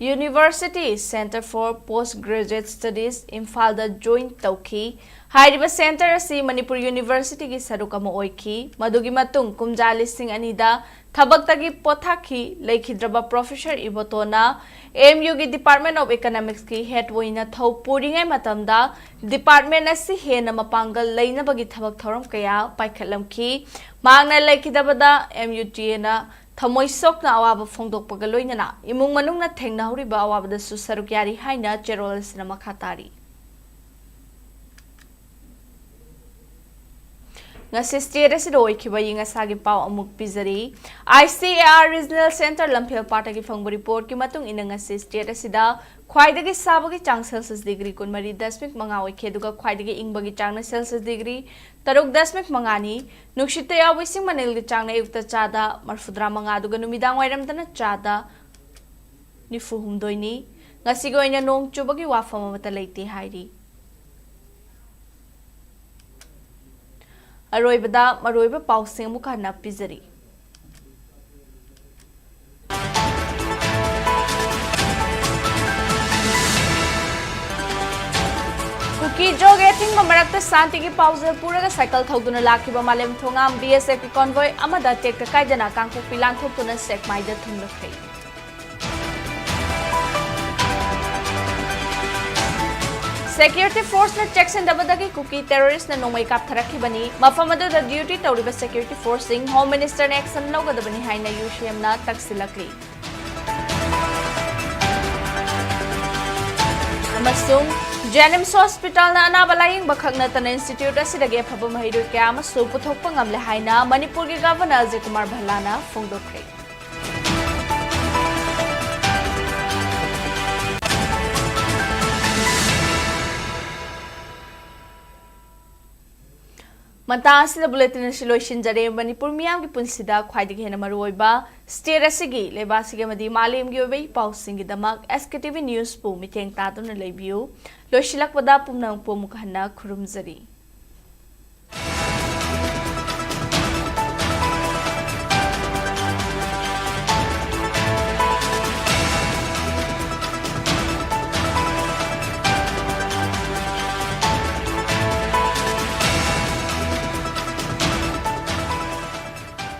University Center for Post Graduate Studies, ꯏꯝꯐꯥꯜꯗ join ꯇꯧꯈꯤ꯫ ꯍꯥꯏꯔꯤꯕ center ꯑꯁꯤ ꯃꯅꯤꯄꯨꯔ University ꯒꯤ ꯁꯔꯨꯛ ꯑꯃ ꯑꯣꯏꯈꯤ꯫ ꯃꯗꯨꯒꯤ ꯃꯇꯨꯡ ꯀꯨꯝꯖꯥ ꯂꯤꯁꯤꯡ ꯑꯅꯤꯗ ꯊꯕꯛꯇꯒꯤ ꯄꯣꯊꯥꯈꯤ꯫ ꯂꯩꯈꯤꯗ꯭ꯔꯕ Professor ꯏꯕꯣꯇꯣꯟꯅ M U ꯒꯤ Department of Economics ꯀꯤ head ꯑꯣꯏꯅ ꯊꯧ ꯄꯨꯔꯤꯉꯩ ꯃꯇꯝꯗ, department ꯑꯁꯤ ꯍꯦꯟꯅ ꯃꯄꯥꯡꯒꯜ ꯂꯩꯅꯕꯒꯤ ꯊꯕꯛ ꯊꯧꯔꯝ ꯀꯌꯥ ꯄꯥꯏꯈꯠꯂꯝꯈꯤ꯫ ꯃꯍꯥꯛꯅ ꯂꯩꯈꯤꯗꯕꯗ M U T A ꯅ ꯊꯃꯣꯏ ꯁꯣꯛꯅ ꯑꯋꯥꯕ ꯐꯣꯡꯗꯣꯛꯄꯒ ꯂꯣꯏꯅꯅ ꯏꯃꯨꯡ ꯃꯅꯨꯡꯅ ꯊꯦꯡꯅꯍꯧꯔꯤꯕ ꯑꯋꯥꯕꯗꯁꯨ ꯁꯔꯨꯛ ꯌꯥꯔꯤ ꯍꯥꯏꯅ ꯆꯦꯔꯣꯜ ꯑꯁꯤꯅ ꯃꯈꯥ ꯇꯥꯔꯤ꯫ ꯉꯁꯤ state ꯑꯁꯤꯗ ꯑꯣꯏꯈꯤꯕ ꯑꯏꯪ ꯑꯁꯥꯒꯤ ꯄꯥꯎ ꯑꯃꯨꯛ ꯄꯤꯖꯔꯤ꯫ I C A R Regional Center ꯂꯝꯐꯦꯜ ꯄꯥꯠꯇꯒꯤ ꯐꯪꯕ report ꯀꯤ ꯃꯇꯨꯡ ꯏꯟꯅ, ꯉꯁꯤ state ꯑꯁꯤꯗ ꯈ꯭ꯋꯥꯏꯗꯒꯤ ꯁꯥꯕꯒꯤ ꯆꯥꯡ Celsius degree ꯀꯨꯟꯃꯔꯤ ꯗꯁꯃꯤꯛ ꯃꯉꯥ ꯑꯣꯏꯈꯤ, ꯑꯗꯨꯒ ꯈ꯭ꯋꯥꯏꯗꯒꯤ ꯏꯪꯕꯒꯤ ꯆꯥꯡꯅ Celsius degree ꯇꯔꯨꯛ ꯗꯁꯃꯤꯛ ꯃꯉꯥꯅꯤ꯫ ꯅꯨꯡꯁꯤꯠꯇ ꯌꯥꯎꯕ ꯏꯁꯤꯡ ꯃꯅꯤꯜꯒꯤ ꯆꯥꯡꯅ ꯑꯌꯨꯛꯇ ꯆꯥꯗ ꯃꯔꯐꯨꯇꯔꯥ ꯃꯉꯥ, ꯑꯗꯨꯒ ꯅꯨꯃꯤꯗꯥꯡ ꯋꯥꯏꯔꯝꯗꯅ ꯆꯥꯗ ꯅꯤꯐꯨ ꯍꯨꯝꯗꯣꯏꯅꯤ꯫ ꯉꯁꯤꯒꯤ ꯑꯣꯏꯅ ꯅꯣꯡ ꯆꯨꯕꯒꯤ ꯋꯥꯐꯝ ꯑꯃꯠꯇ ꯂꯩꯇꯦ ꯍꯥꯏꯔꯤ꯫ ꯑꯔꯣꯏꯕꯗ ꯃꯔꯨꯑꯣꯏꯕ ꯄꯥꯎꯁꯤꯡ ꯑꯃꯨꯛ ꯍꯟꯅ ꯄꯤꯖꯔꯤ꯫ ꯀꯨꯀꯤ ꯖꯣꯒꯤ ꯑꯊꯤꯡꯕ ꯃꯔꯛꯇ ꯁꯥꯟꯇꯤꯒꯤ ꯄꯥꯎꯖꯦꯜ ꯄꯨꯔꯒ ꯁꯥꯏꯀꯜ ꯊꯧꯗꯨꯅ ꯂꯥꯛꯈꯤꯕ ꯃꯥꯂꯦꯝ ꯊꯣꯉꯥꯝ B S F ꯀꯤ convoy ꯑꯃꯗ ꯇꯦꯛꯇ ꯀꯥꯏꯗꯅ ꯀꯥꯡꯄꯣꯛꯄꯤ ꯂꯥꯟꯊꯣꯛꯇꯨꯅ ꯁꯦꯛꯃꯥꯏꯗ ꯊꯨꯡꯂꯈ꯭ꯔꯦ꯫ Security force ꯅ ꯆꯦꯛꯁꯤꯟꯗꯕꯗꯒꯤ ꯀꯨꯀꯤ terrorist ꯅ ꯅꯣꯡꯃꯩ ꯀꯥꯞꯊꯔꯛꯈꯤꯕꯅꯤ꯫ ꯃꯐꯝ ꯑꯗꯨꯗ duty ꯇꯧꯔꯤꯕ security force ꯁꯤꯡ Home Minister ꯅ action ꯂꯧꯒꯗꯕꯅꯤ ꯍꯥꯏꯅ U C M ꯅ ꯇꯛꯁꯤꯜꯂꯛꯂꯤ꯫ ꯑꯃꯁꯨꯡ JNIMS hospital ꯅ ꯑꯅꯥꯕ ꯂꯥꯌꯦꯡꯕ ꯈꯛ ꯅꯠꯇꯅ institute ꯑꯁꯤꯗꯒꯤ ꯑꯐꯕ ꯃꯍꯩꯔꯣꯏ ꯀꯌꯥ ꯑꯃꯁꯨ ꯄꯨꯊꯣꯛꯄ ꯉꯝꯂꯦ ꯍꯥꯏꯅ ꯃꯅꯤꯄꯨꯔꯒꯤ Governor ꯑꯖꯌ ꯀꯨꯃꯥꯔ ꯚꯜꯂꯥꯅ ꯐꯣꯡꯗꯣꯛꯈ꯭ꯔꯦ꯫ ꯃꯇꯥꯡ ꯑꯁꯤꯗ ꯕꯨꯂꯦꯇꯤꯟ ꯑꯁꯤ ꯂꯣꯏꯁꯤꯟꯖꯔꯦ꯫ ꯃꯅꯤꯄꯨꯔ ꯃꯤꯌꯥꯝꯒꯤ ꯄꯨꯟꯁꯤꯗ ꯈ꯭ꯋꯥꯏꯗꯒꯤ ꯍꯦꯟꯅ ꯃꯔꯨꯑꯣꯏꯕ ꯁ꯭ꯇꯦꯠ ꯑꯁꯤꯒꯤ, ꯂꯩꯕꯥꯛ ꯑꯁꯤꯒꯤ ꯑꯃꯗꯤ ꯃꯥꯂꯦꯝꯒꯤ ꯑꯣꯏꯕ ꯏ ꯄꯥꯎꯁꯤꯡꯒꯤꯗꯃꯛ SKTV Newsꯄꯨ ꯃꯤꯠꯌꯦꯡ ꯇꯥꯗꯨꯅ ꯂꯩꯕꯤꯌꯨ꯫ ꯂꯣꯏꯁꯤꯜꯂꯛꯄꯗ ꯄꯨꯝꯅꯃꯛꯄꯨ ꯑꯃꯨꯛ ꯍꯟꯅ ꯈꯨꯔꯨꯝꯖꯔꯤ꯫